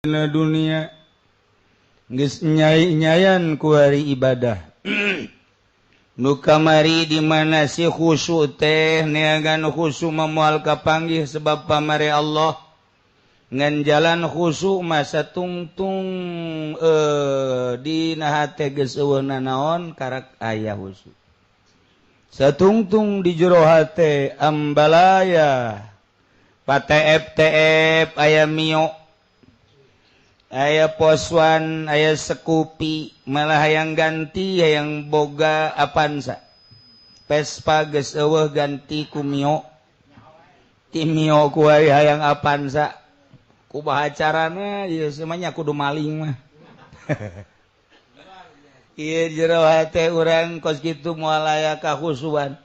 Dunia geus nyai-nyayan ku hari ibadah. Nu kamari di mana si khusyuk teh, neangan khusyuk moal kapanggih sebab pamare Allah. Ngan jalan khusyuk masa tungtung dina hate geus eueuh nanaon, karak aya khusyuk. Satungtung di jero hate ambalaya, PTF aya Mio, aya Poswan, aya Scoopy, malah hayang ganti, hayang boga Avanza. Vespa geus eueuh, ganti ku Mio. Ti Mio ku hayang Avanza. Kumaha carana ieu semuanya? Kudu maling mah. Ieu jero hate urang kos kitu moal aya kakhusuan.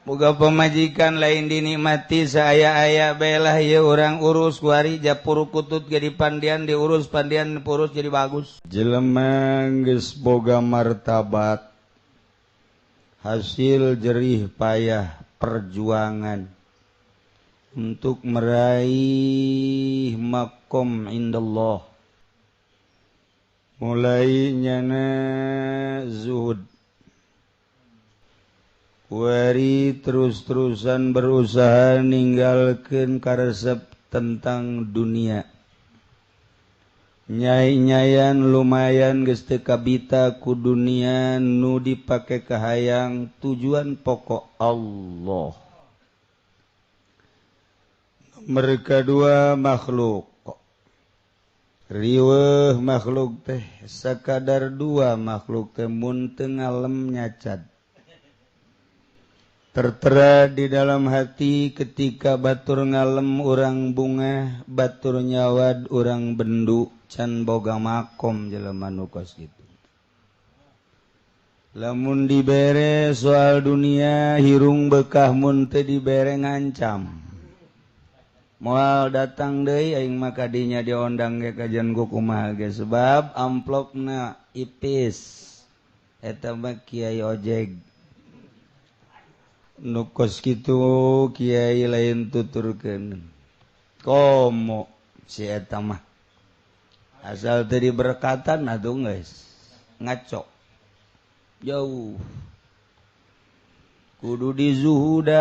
Boga pemajikan lain dinikmati, saya-aya belah ieu urang urus kuari japur kutut jadi pandian, diurus pandian purus jadi bagus. Jelema geus boga martabat hasil jerih payah perjuangan untuk meraih makom indallah, mulai nyana zuhud. Wari terus-terusan berusaha ninggalkan karesep tentang dunia. Nyai-nyayan lumayan geus teu kabita ku dunia, nu dipake kahayang tujuan pokok Allah. Mereka dua makhluk. Riweuh makhluk teh sakadar dua, makhluk teh mun teu ngalem nyacat. Tertera di dalam hati, ketika batur ngalem urang bunga, batur nyawad urang bendu. Can boga makom jelema nu kos kitu. Lamun dibere soal dunia hirung bekah, mun teu dibere ngancam, "Moal datang deui aing mah kadinya, diondang ge kajian ku kumaha ge," sebab amplopna ipis. Eta mah kiai ojeg nu kos kitu, kiai lain tuturkeun komo si eta mah, asal teu diberkatan atuh geus ngaco jauh. Kudu dizuhudan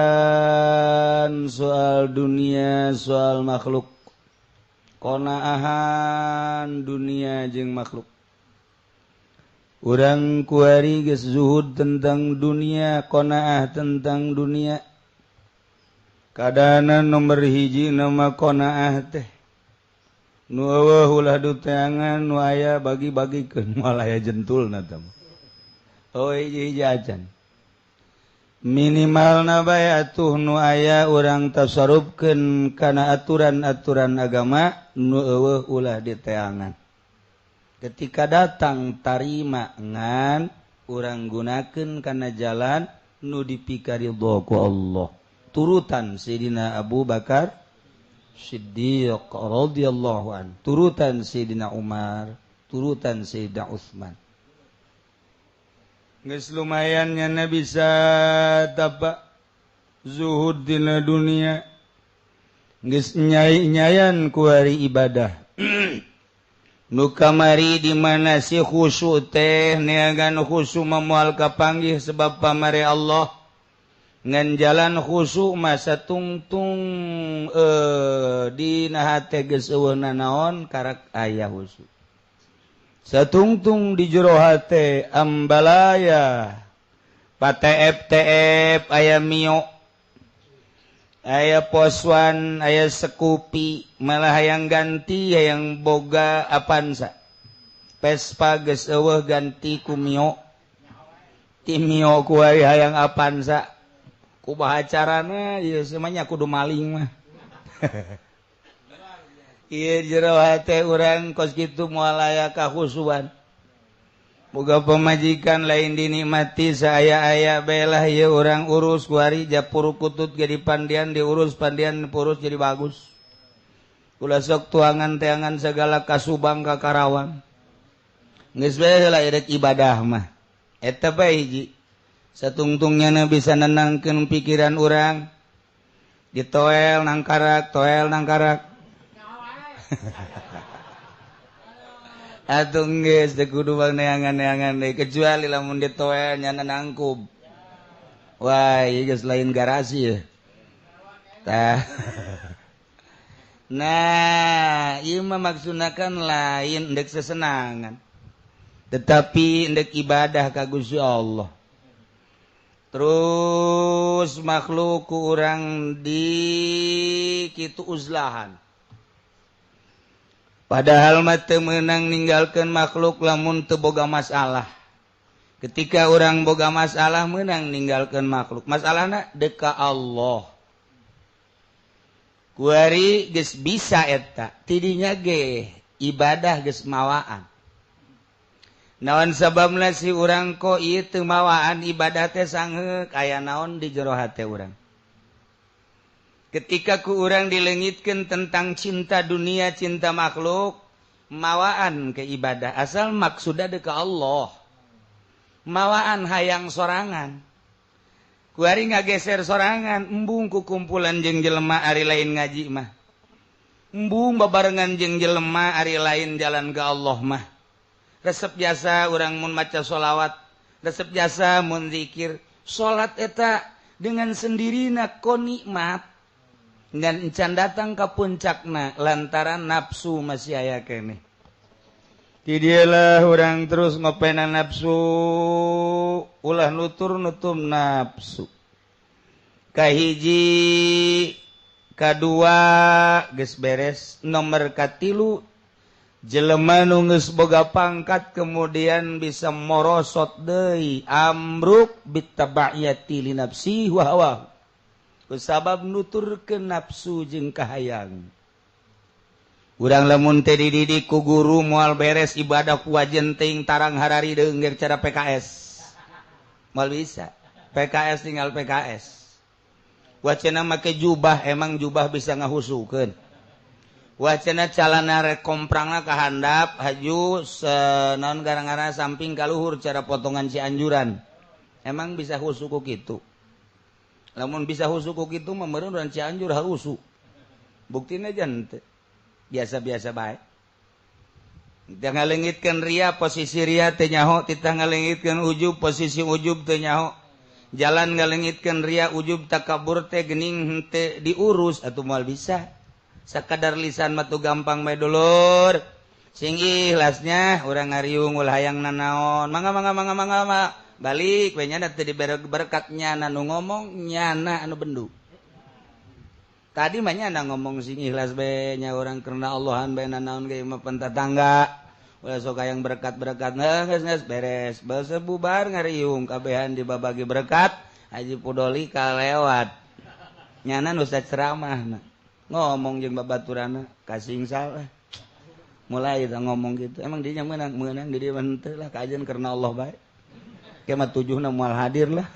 soal dunia, soal makhluk, konaahan dunia jeung makhluk. Urang kuari geus zuhud tentang dunia, qanaah tentang dunia. Kadana nomor hiji nama qanaah teh nu eueuh ulah duteangan, nu aya bagi-bagikeun, moal aya jentulna teh. Oh, hiji-hiji acan. Minimal na bae atuh nu aya urang tasarrufkeun kana aturan-aturan agama, nu eueuh ulah diteangan. Ketika datang tarima, ngan urang gunakeun kana jalan nu dipikaridho ku Allah, turutan Sayyidina Abu Bakar Siddiq radhiyallahu an, turutan Sayyidina Umar, turutan Sayyidina Utsman. Geus lumayan nyana bisa tapak zuhud dina dunia. Geus nyai-nyayan ku hari ibadah. Nu kamari di mana si khusyuk teh, neangan khusyuk moal kapanggih sebab pamare Allah. Ngan jalan khusyuk masa tungtung dina hate geus eueuh nanaon, karak aya khusyuk. Satungtung di jero hate ambalaya, PTF aya Mio, aya Poswan, aya Scoopy, malah hayang ganti, hayang boga Avanza. Vespa geus eueuh, ganti ku Mio. Ti Mio ku hayang Avanza. Kumaha carana ieu semuanya? Kudu maling mah. Ieu jero hate urang kos kitu moal aya kakhusuan. Boga pemajikan lain dinikmati, saya-aya belah ieu urang urus kuari japur kutut jadi pandian, diurus pandian purus jadi bagus. Ulah sok tuangan teangan segala ka Subang, ka Karawang. Geus bae heula erek ibadah mah. Eta bae hiji. Satungtungnya bisa nenangkeun pikiran urang. Ditoel nangkarak, toel nangkarak. Atuh geus teu kudu neangan-neangan deui kecuali lamun ditoel nyana nangkub. Wah, ieu geus lain garasi ya. Tah. Nah, ieu mah maksudna kan lain endek sesenangan. Tetapi endek ibadah ka Gusti Allah. Terus makhluk ku urang di kitu uzlahan. Padahal mah teu meunang ninggalkeun makhluk lamun teu boga masalah. Ketika orang boga masalah meunang ninggalkeun makhluk. Masalahna deka Allah. Kuari geus bisa eta, tidinya ge ibadah geus mawaan. Naon sababna si urang kok ieu teu mawaan ibadah teh sangheuk aya naon di jero hate urang. Ketika ku urang dilengitkeun tentang cinta dunia, cinta makhluk, mawaan ke ibadah asal maksudna deka Allah. Mawaan hayang sorangan. Kuari ngageser sorangan, embung ku kumpulan jeung jelema ari lain ngaji mah. Embung babarengan jeung jelema ari lain jalan ke Allah mah. Resep jasa urang mun maca sholawat, resep jasa mun zikir. Salat eta dengan sendirina ko nikmat. Ngan encan datang ka puncakna lantaran nafsu masih aya keneh. Ti dialah urang terus ngopena nafsu, ulah nutur-nutum nafsu. Kahiji, kadua geus beres, nomor katilu jelema nu geus boga pangkat kemudian bisa morosot deui amruk bitabaiyati li nafsi wa hawa. Kusabab nuturkeun nafsu jeung kahayang. Urang lamun teh dididik ku guru moal beres ibadah ku wajen teuing tarang harari deung cara PKS. Moal bisa. PKS tinggal PKS. Wacana make jubah emang jubah bisa ngahusukeun. Wacana calana rek komprangna ka handap haju naon gara-gara samping ka luhur cara potongan Cianjuran. Emang bisa husu ku kitu. Lamun bisa husu ku kitu mah meureun urang Cianjur harusu. Buktina jan teu. Biasa-biasa bae. Titah ngalengitkeun ria posisi ria teu nyaho, titah ngalengitkeun ujub posisi ujub teu nyaho. Jalan ngalengitkeun ria ujub takabur teh geuning henteu diurus atuh moal bisa. Sakadar lisan mah tuh gampang bae dulur. Sing ikhlasnya urang ngariung ulah hayang nanaon. Mangga mangga mangga mangga mangga. Balik we nyana teu dibere berkat nyana nu ngomong nyana anu bendu. Tadi mah nyana ngomong sing ikhlas bae nya urang karena Allahan bae nanaon ge mah pentatangga. Ulah sok hayang berkat-berkat geus geus beres. Basa bubar ngariung kabehan dibabagi berkat Haji Pudoli kalewat. Nyana nu ceramah ngomong jeung babaturana kasing salah. Mulai kita ngomong gitu. Emang dia menang, menang di dia henteu lah kajian karena Allah bae. Ke mah tujuhna moal hadir lah.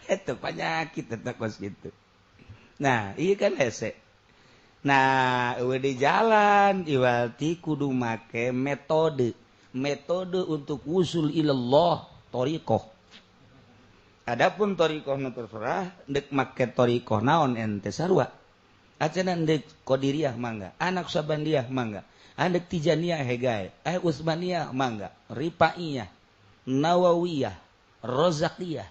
Eta penyakit eta kos gitu. Nah, ieu kan hese. Nah, eueuh di jalan iwalti kudu make metode. Metode untuk usul ilallah thariqah. Adapun thariqah nu terserah deuk make thariqah naon ente sarua. Acan deuk Qadiriyah mangga, anak Sabandiyah mangga, andek Tijaniyah hegae, Utsmaniyah mangga, Rifaiyah, Nawawiyah, Rozakiyah.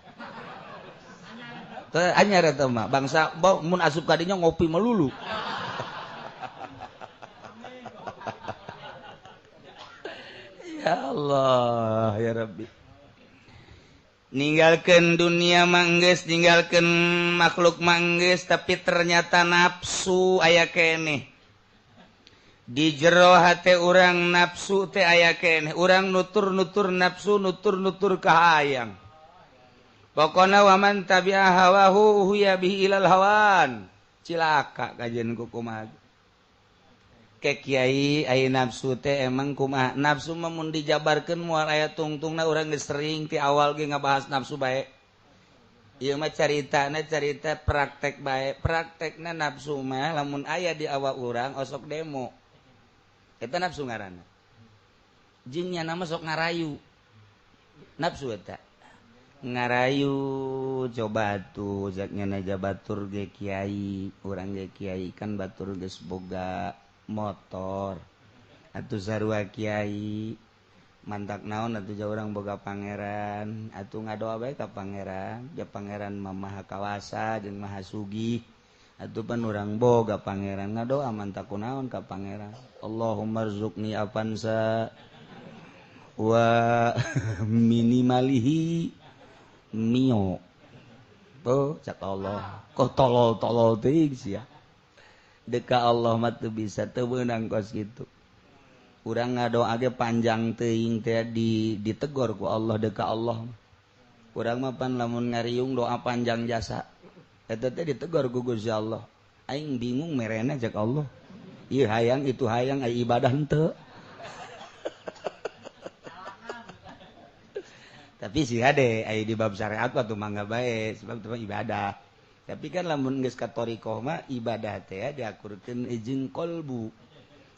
Teu anyar eta mah, bangsa mun asup ka dinya ngopi melulu. Ya Allah, ya Rabbi. Ninggalkeun dunia manggeus, ninggalkeun makhluk manggeus, tapi ternyata nafsu aya keneh. Di jero hate urang nafsu teh aya keneh, urang nutur-nutur nafsu, nutur-nutur kahayang. Pokona waman tabi'a hawahu huya bihi ilal hawan. Cilaka kajian ku kumaha. Ke kiai aya nafsu teh emang kumaha? Nafsu mah mun dijabarkeun moal aya tungtungna urang geus sering ti awal ge ngabahas nafsu bae. Ieu mah caritana carita praktek bae. Praktekna nafsu mah lamun aya di awak urang osok demo. Eta nafsu ngaranna. Jeung nyana mah sok ngarayu. Nafsu eta. Ngarayu coba tuh jak nyana batur ge kiai, urang ge kiai kan batur geus boga Motor atuh sarua kiai mantak naon atuh jauh urang boga pangeran atuh ngadoa bae ka pangeran ja pangeran mah maha kawasa jeung maha sugih atuh pan urang boga pangeran ngadoa mantak kunaon ka pangeran Allahumma rzuqni avanza wa minimalihi mio. Oh, cak Allah kok tolol-tolol teuing sia. Deka Allah mah teu bisa teu meunang kos kitu. Urang ngadoa ge panjang teuing teh ditegor ku Allah deka Allah. Urang mah pan lamun ngariung doa panjang jasa. Eta teh ditegor ku Gusti Allah. Aing bingung merena cak Allah. Ieu hayang itu hayang ai ibadah henteu. Tapi sih hade ai di bab syariat mah tuh mangga bae sebab itu mah ibadah. Tapi kan lamun geus ka thariqah mah ibadah teh diakurkeun jeung qalbu.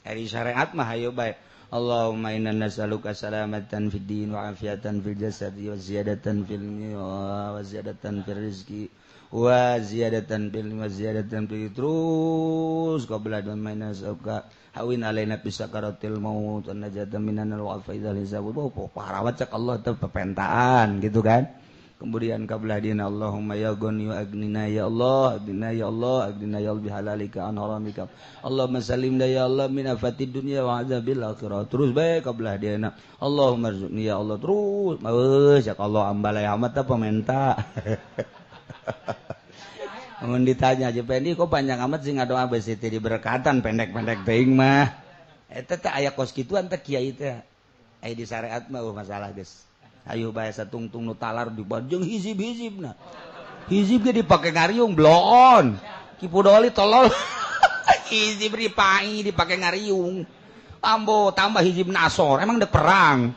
Ari syariat mah hayo bae. Allahumma inna nas'aluka salamatan fid din wa afiatan fil jasadi wa ziyadatan fil wa ziyadatan fil rizqi wa ziyadatan fil wa ziyadatan fil terus qabla dan minas'aluka hawin alaina bisakaratil maut an najata minan wa faidal hisab. Oh, parawat cak Allah teh pepentaan gitu kan. Kemudian qabla dina Allahumma ya ghani wa agnina ya Allah, agnina ya Allah, agnina ya Allah bihalalika an haramika. Allahumma salimna ya Allah min afatid dunya wa azabil akhirah. Terus bae qabla dina Allahumma rzuqni ya Allah terus. Geus cak Allah ambalai amat teh pamenta. Mun ditanya aja Pendi kok panjang amat sih ngadoa besi teh diberkatan pendek-pendek teuing mah. Eta teh aya kos kituan teh kiai teh. Aya di syariat mah masalah geus. Ayo bae satungtung nu talar dibajeng hizib-hizibna. Hizib ge dipake ngariung bloon. Ki Pudoli tolol. Hizib dipai dipake ngariung. Ambo tambah hizib nasor emang dek perang.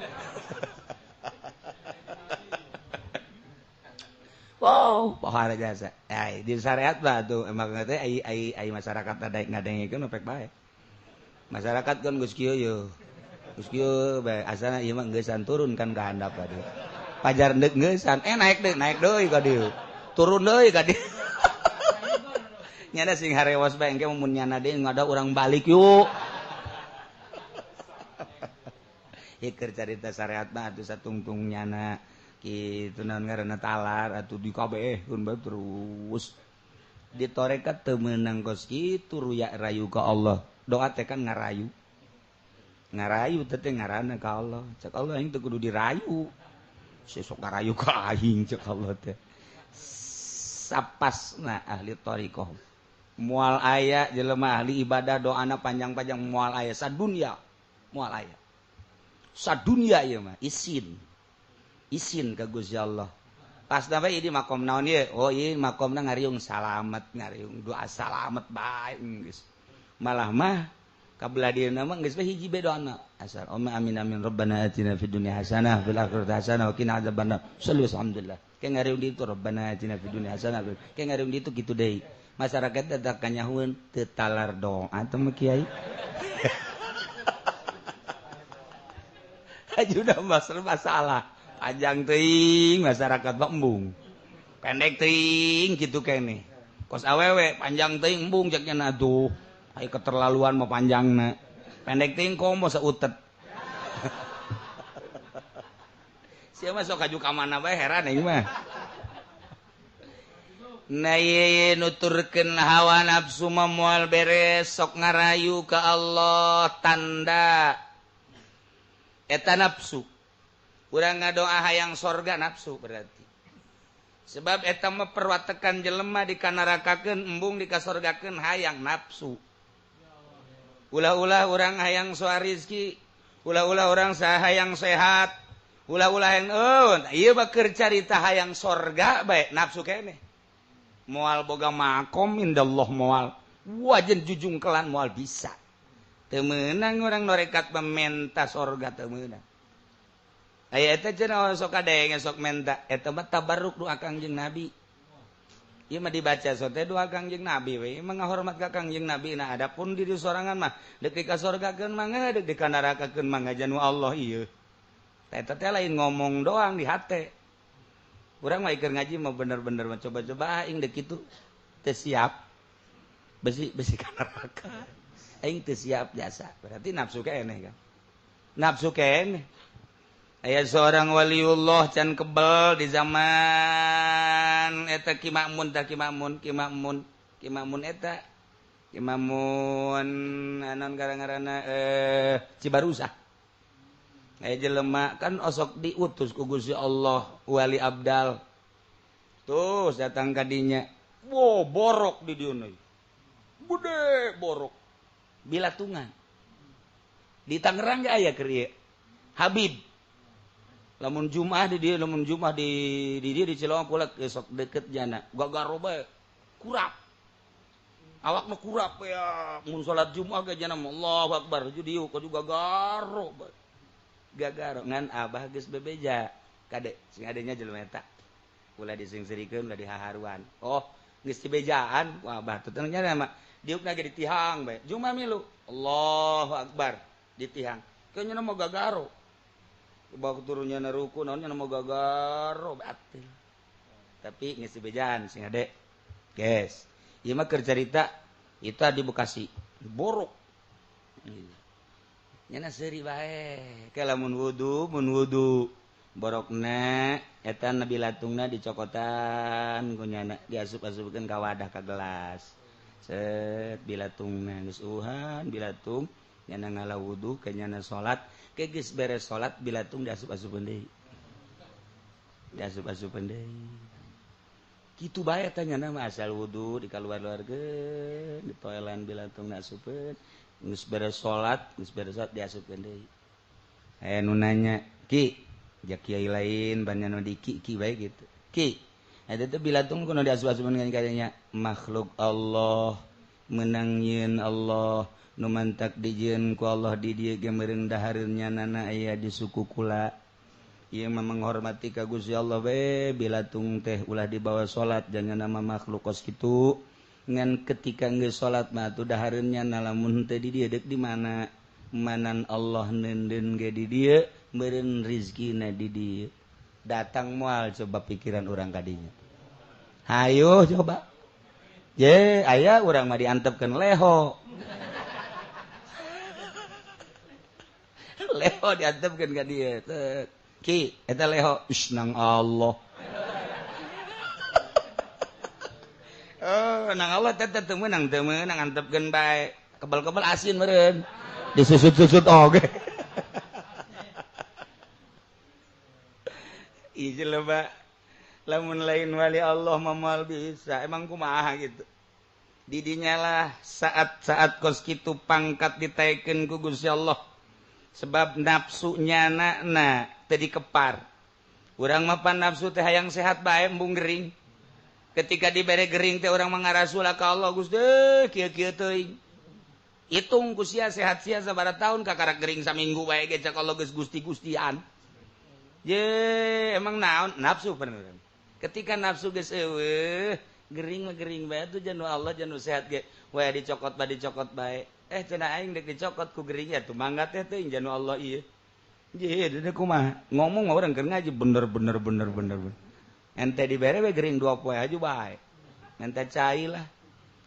Wow, pohara jasa. Ai di syariat mah tuh emang teh ai ai ai masyarakat ada ngadengekeun opek bae. Masyarakat kan geus kieu ye. Geus kieu bae asana ieu mah geusan turun kan ka handap ka dieu. Pajar deuk geusan, naik deui ka dieu. Turun deui ka dieu. Nyana sing harewas bae engke mun nyana deui ngada urang balik yuk. Ieu keur carita syariat mah atuh satungtung nyana. Kitu naon ngaranna talar atuh di kabehkeun bae terus. Di tarekat teu meunang kos kitu ruya rayu ka Allah. Doa teh kan ngarayu. Ngarayu teh teh ngaranna ka Allah. Cek Allah aing teu kudu dirayu. Sesok ngarayu ka aing cek Allah teh. Sapasna ahli thariqah. Moal aya jelema ahli ibadah doana panjang-panjang moal aya sadunya. Moal aya. Sadunya ieu mah isin. Isin ka Gusti Allah. Pas sampai ini makom naon ieu? Oh ieu makomna ngariung salamet, ngariung doa salamet bae geus. Malah mah kabelah dieuna mah geus bae hiji bae doana. Asal Allahumma amin amin rabbana atina fid dunya hasanah fil akhirati hasanah wa qina adzabannar. Sallu alhamdulillah. Ke ngariung di itu rabbana atina fid dunya hasanah. Ke ngariung di itu kitu deui. Masyarakat teh kanyahueun teu talar doa teh mah kiai. Ajudah masalah. Panjang teuing masyarakat mah embung. Pendek teuing kitu keneh. Kos awewe panjang teuing embung cek nya atuh. Ai keterlaluan mah panjangna. Pendek teuing komo sautet. Sia mah sok kaju ka mana bae heran aing mah. Nah ieu nuturkeun hawa nafsu mah moal beres sok ngarayu ka Allah tanda eta nafsu. Urang ngadoa hayang sorga nafsu berarti. Sebab eta mah perwatekan jelema dikanarakakeun embung dikasorgakeun hayang nafsu. Ulah-ulah urang hayang soa rizki, ulah-ulah urang hayang sehat, ulah-ulah hayang ieu mah keur carita hayang sorga bae nafsu keneh. Moal boga makom indallah moal. Wajen jujungkelan moal bisa. Teu meunang urang norekat mementa sorga teu meunang. Aya eta cenah sok kadenge sok menta eta mah tabarruk doa Kangjeng Nabi. Ieu mah dibaca sok teh doa Kangjeng Nabi we mah ngahormat ka Kangjeng Nabi. Nah adapun diri sorangan mah deuk dikasorgakeun mangga deuk dikanarakakeun mangga janu Allah ieu. Eta teh lain ngomong doang di hate. Urang mah keur ngaji mah bener-bener mah coba-coba aing deuk kitu teu siap. Besi besi ka neraka. Aing teu siap jasa. Berarti nafsu keneh kan. Nafsu keneh. Aya seorang waliullah can kebel di zaman eta Ki Makmun tah Ki Makmun Ki Makmun Ki Makmun eta Ki Makmun anon gara-garana Cibarusah. Aya jelema kan osok diutus ku Gusti Allah wali abdal. Tuh datang ka dinya. Wo borok di dieu euy. Gede borok. Bilatungan. Di Tangerang ge aya keur ieu. Habib. Lamun Jumat di dieu, lamun Jumat di dieu di Cilongok kula sok deket jana. Gagaro bae. Kurap. Awak mah kurap ya. Mun salat Jumat ge jana Allahu Akbar. Dieu ka juga gagaro bae. Gagaro ngan abah geus bebeja. Kade sing adenya jelema eta. Ulah disingserikeun ulah dihaharuan. Oh, geus dibejaan ku abah teh nya mah diukna ge ditihang bae. Jumat milu. Allahu Akbar ditihang. Kayaknya mah gagaro. Bawa turunnya na ruku naonnya mau gagaro batil. Tapi geus dibejaan sing ade. Guys, ieu mah keur carita eta di Bekasi. Borok. Nya seuri bae. Ke lamun wudu, mun wudu borokna eta nabi latungna dicokotan ku nyana diasup-asupkeun ka wadah ka gelas. Set bilatungna geus uhan bilatung nyana ngala wudu ke nyana salat. Ke geus beres salat bilatung diasup-asupeun deui. Diasup-asupeun deui. Kitu bae teh nyana mah asal wudu dikaluar-luarkeun, ditoelan bilatung asupeun, geus beres salat diasupkeun deui. Aya nu nanya, "Ki, ja kiai lain ban nu di ki ki bae gitu." Ki, eta teh bilatung kudu diasup-asupeun kadinya makhluk Allah meunang nyieun Allah. Nu mantak dijieun ku Allah di dieu ge meureun dahareun nyanana aya di suku kula. Ieu mah menghormati ka Gusti Allah we bilatung teh ulah dibawa salat jangan nama makhluk kos kitu. Ngan ketika geus salat mah atuh dahareun nyana lamun teu di dieu deuk di mana? Manan Allah neundeun ge di dieu meureun rizkina di dieu. Datang moal coba pikiran urang ka dinya. Hayo coba. Ye aya urang mah diantepkeun leho. Leho diantepkeun ka dieu. Ki, eta leho, ish nang Allah. Oh, nang Allah teh teu meunang antepkeun bae. Kebel-kebel asin meureun. Disusut-susut oge. Ieu jelema lamun lain wali Allah mah moal bisa. Emang kumaha gitu. Didinya lah saat-saat kos kitu pangkat ditaekeun ku Gusti Allah. Sebab nafsunya na teu dikepar. Urang mah pan nafsu teh hayang sehat bae embung gering. Ketika dibere gering teh urang mangarasula ka Allah Gusti kieu-kieu teuing. Hitung ku sia sehat sia sabaraha tahun kakarak gering saminggu bae ge cak Allah geus gusti-gustian. Ye emang naon nafsu bener. Ketika nafsu geus eueuh gering mah gering bae tuh janu Allah janu sehat ge. We dicokot bae dicokot bae. Cenah aing dek dicokot ku geringnya tuh mangga teh teuing janu Allah ieu. Ye deui kumaha ngomong mah urang keur ngaji bener bener bener bener. Ente dibere we gering 2 poe aja bae. Ente cai lah,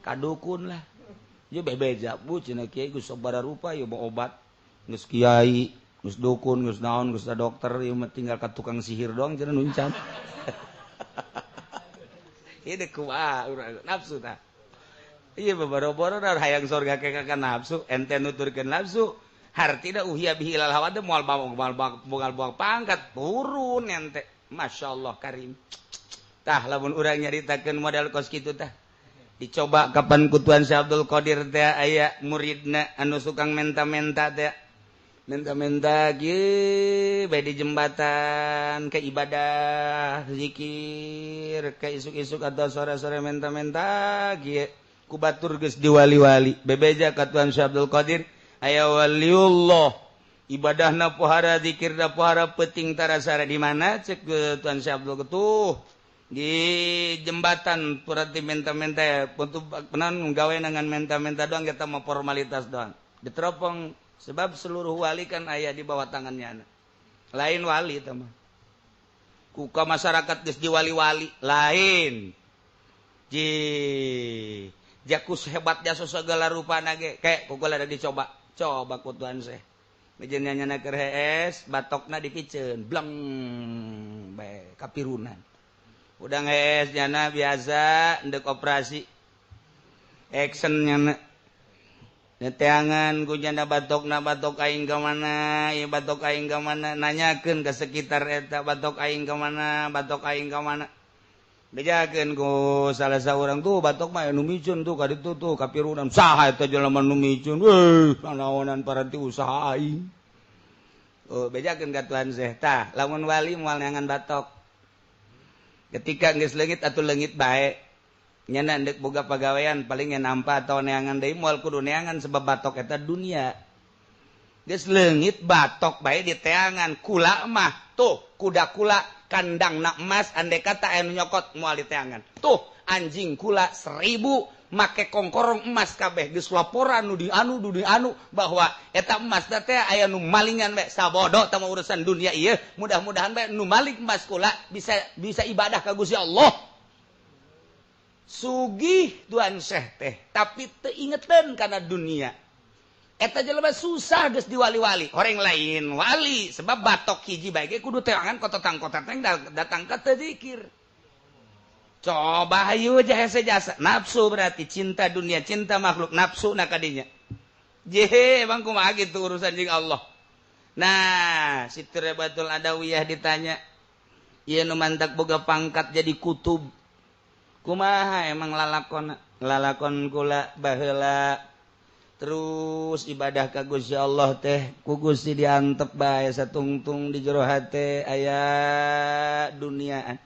kadukun lah. Ye bebeja bu cenah kiai geus sabaraha rupa ieu mah obat. Geus kiai, geus dukun, geus naon, geus dokter ieu mah tinggal ka tukang sihir doang cenah nuncan. Ieu deuk kumaha urang nafsu tah. Iya boro-boro hayang sorga ke ka nafsu ente nuturkeun nafsu hartina uhya bihi ilal hawa teh moal moal pangkat turun ente masyaallah karim. Tah lamun urang nyaritakeun modal kos kitu tah dicoba kapan ku Tuan Syekh Abdul Qadir teh aya muridna anu sukang menta-menta teh menta-menta kieu bae di jembatan ke ibadah zikir ke isuk-isuk atau sore-sore menta-menta kieu ku batur geus diwali-wali bebeja ka Tuan Syekh Abdul Qadir aya waliullah ibadahna pohara zikirna pohara peuting tarasara di mana cek Tuan Syekh Abdul tuh di jembatan berarti menta-menta untuk penan gawe dengan menta-menta doang kita mau formalitas doang diteropong sebab seluruh wali kan aya di bawah tangannya lain wali tah mah kuka masyarakat geus diwali-wali lain ji Jakus hebat jasa segala rupa nage kayak ku kula dicoba. Coba ku Tuan Syekh. Mijeun nyana keur hees, batokna dipiceun, bleng bae kapirunan. Udah hees nyana biasa ndek operasi. Action nyana. Neteangan ku janda batokna batok aing ka mana, ieu batok aing ka mana, nanyakeun ka sekitar eta batok aing ka mana, batok aing ka mana. Bejakeun ku salah saurang tuh batok mah nu miceun tuh ka ditu tuh kapirunan. Saha eta jelema nu miceun? Weuh, nanaonan paranti usaha aing. Oh, bejakeun ka Tuan Syekh. Tah, lamun wali moal neangan batok. Ketika geus leungit atuh leungit bae. Nyana ndek boga pagawean paling nampa atau neangan deui moal kudu neangan sebab batok eta dunia. Geus leungit batok bae di teangan kula mah tuh kuda kula kandang na emas andai kata aya nu nyokot moal di teangan. Tuh anjing kula 1000 make kongkorong emas kabeh geus laporan nu di anu du di anu bahwa eta emas teh aya nu malingan bae sabodo tah urusan dunia ieu mudah-mudahan bae nu maling emas kula bisa bisa ibadah ka Gusti Allah. Sugih Tuan Syekh teh tapi teu ingeteun kana dunia. Eta jelema susah geus diwali-wali. Horeng lain wali sebab batok hiji bae ge kudu teangan kototang-kototang datang ka teu zikir. Coba hayu jasa jasa nafsu berarti cinta dunia, cinta makhluk, nafsu na kadinya. Jehe emang kumaha kitu urusan jeung Allah. Nah, Siti Rabiatul Adawiyah ditanya, ieu nu mantak boga pangkat jadi kutub. Kumaha emang lalakon lalakon kula baheula terus ibadah ka Gusti Allah teh ku Gusti diantep bae satungtung di jero hate aya duniaan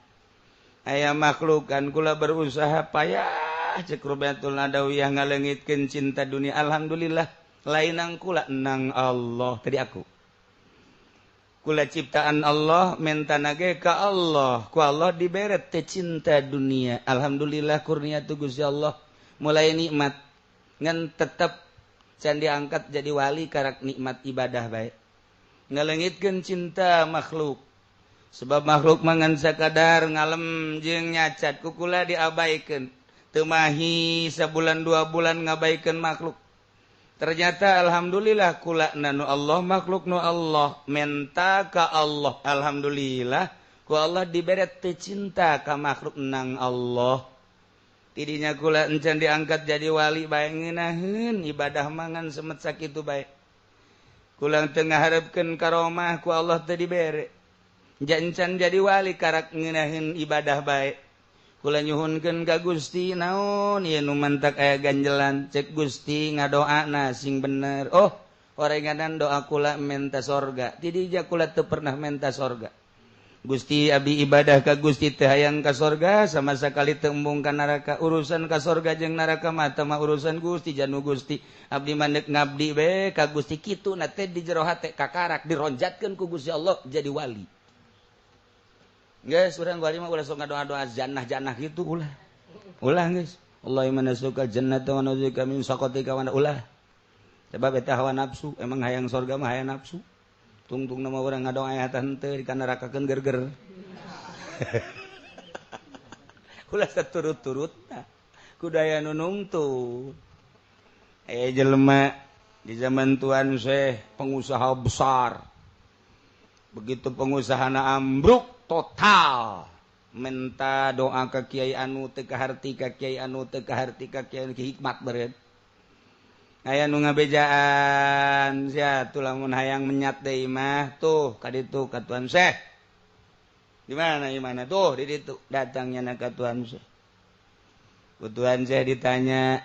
aya makhlukan kula berusaha payah cek Rabiatul Adawiyah ngaleungitkeun cinta dunia alhamdulillah lain nang kula nang Allah tadi aku kula ciptaan Allah menta nage ka Allah ku Allah diberet teh cinta dunia alhamdulillah kurnia tu Gusti Allah mulai nikmat ngan tetep can diangkat jadi wali karak nikmat ibadah bae ngaleungitkeun cinta makhluk sebab makhluk mangan sakadar ngalem jeung nyacat ku kula diabaikeun teu mahi sabulan 2 bulan ngabaikeun makhluk. Ternyata alhamdulillah kula nanu Allah makhluk nu Allah menta ka Allah alhamdulillah ku Allah diberet teu cinta ka makhluk nang Allah. Tidinya kula encan diangkat jadi wali bae ngeunaheun ibadah mangan semet sakitu bae. Kula teu ngaharepkeun karomah ku Allah teu dibere. Encan jadi wali karak ngeunaheun ibadah bae. Kula nyuhunkeun ka Gusti naon ieu nu mantak aya ganjelan cek Gusti ngadoana sing bener. Oh, orenganan doa kula menta sorga. Tidinya kula teu pernah menta sorga. Gusti abdi ibadah ka Gusti teu hayang ka sorga sama sakali teu embung ka neraka. Urusan ka sorga jeung neraka mah teu mah urusan Gusti janu Gusti. Abdi mah neuk ngabdi we ka Gusti kitu na teh di jero hate kakarak dironjatkeun ku Gusti Allah jadi wali. Guys, urang wali mah ulah sok ngadoa-doa jannah-jannah gitu ulah. Ulah geus. Allahumma nas'aluka jannata wa na'udzubika min sakhatika wa ulah. Sebab eta hawa nafsu, emang hayang sorga mah hayang nafsu. Tungtung nama urang ngadoa aya teh henteu dikanarakakeun gerger. Ulah saturut-turutna. Kudu aya nu nungtun. Aya jelema di zaman Tuan Syekh pengusaha besar. Begitu pengusahana ambruk total minta doa ke kiai anu teu kaharti ka kiai anu teu kaharti ka kiai anu hikmat beureun aya nu ngabejaan sia tuh lamun hayang menyat deui mah tuh ka ditu ka Tuan Syekh di mana di mana tuh di ditu datangnya na ka Tuan Syekh ku Tuan Syekh ditanya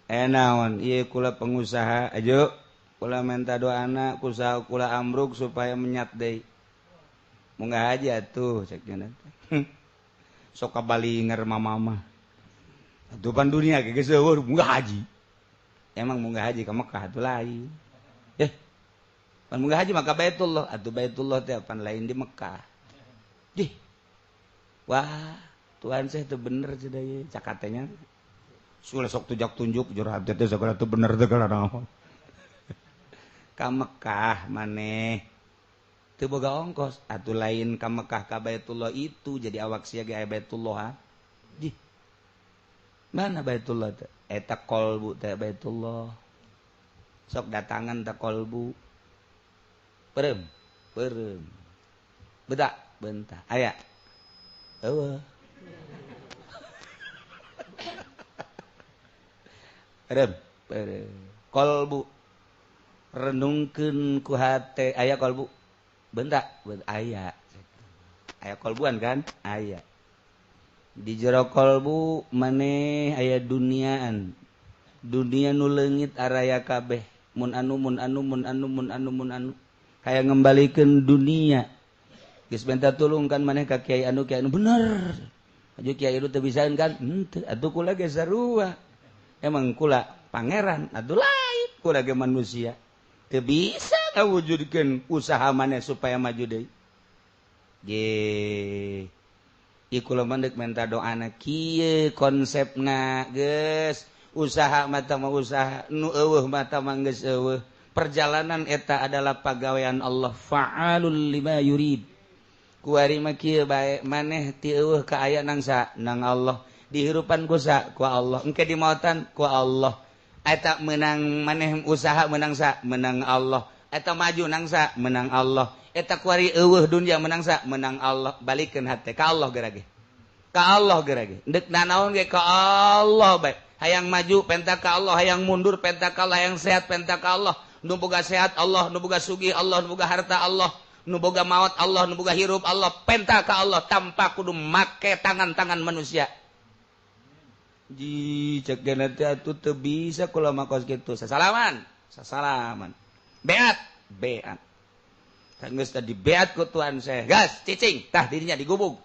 naon ieu kula pengusaha ajo kula minta doana kusaha kula ambruk supaya menyat deui munggah aja tuh ceknya nanti sok kabalinger mama atuh pan dunia ge geus eueuh munggah haji emang munggah haji ka Mekah atuh lain pan munggah haji maka Baitullah atuh Baitullah teh pan lain di Mekah dih wah Tuhan saya teu bener cenah ieu cakatenya sulah sok tujak tunjuk jero hati teh sagala teu bener teh kana naon ka Mekah maneh teu boga ongkos atuh lain ka Mekah ka Baitullah itu jadi awak sia ge aya Baitullah. Di mana Baitullah teh? Eta kolbu teh Baitullah. Sok datangan ta kolbu. Perem, perem. Bedak, bentah. Aya. Eueuh. Perem, perem. Kolbu renungkeun ku hate aya kolbu. Bentak, aya. Aya kolbuan kan? Aya. Di jero kolbu maneh aya duniaan. Dunia nu leungit araya kabeh. Mun anu mun anu mun anu mun anu mun anu. Hayang ngembalikeun dunia. Geus minta tulung kan maneh ka kiai anu bener. Aju kiai anu teu bisaeun kan? Henteu, atuh kula ge sarua. Emang kula pangeran atuh lain kula ge manusia. Teu bisa ngawujudkeun usaha maneh supaya maju deui. Ge iku lamun deuk minta doana kieu konsepna geus usaha mata mah usaha nu eueuh mata mah geus eueuh. Perjalanan eta adalah pagawean Allah fa'alul lima yurid. Kuari mah kieu bae maneh ti eueuh ka aya nang sa nang Allah dihirupan ku sa ku Allah engke dimautan ku Allah. Eta menang maneh usaha menang sa menang Allah. Eta maju nang sa menang Allah. Eta kuari eueuh dunya menang sa menang Allah. Balikeun hate ka Allah gerage. Ka Allah gerage. Deuk nanaon ge ka Allah bae. Hayang maju penta ka Allah, hayang mundur penta ka Allah, hayang sehat penta ka Allah. Nu boga sehat Allah, nu boga sugih Allah, nu boga harta Allah, nu boga maot Allah, nu boga hirup Allah, penta ka Allah tanpa kudu make tangan-tangan manusia. Ji cek gana teh atuh teu bisa kula mah kos kitu. Sasalaman, sasalaman. Beat, beat. Geus tadi beat ku tuan saya. Gas, cicing, tah dirinya digubug.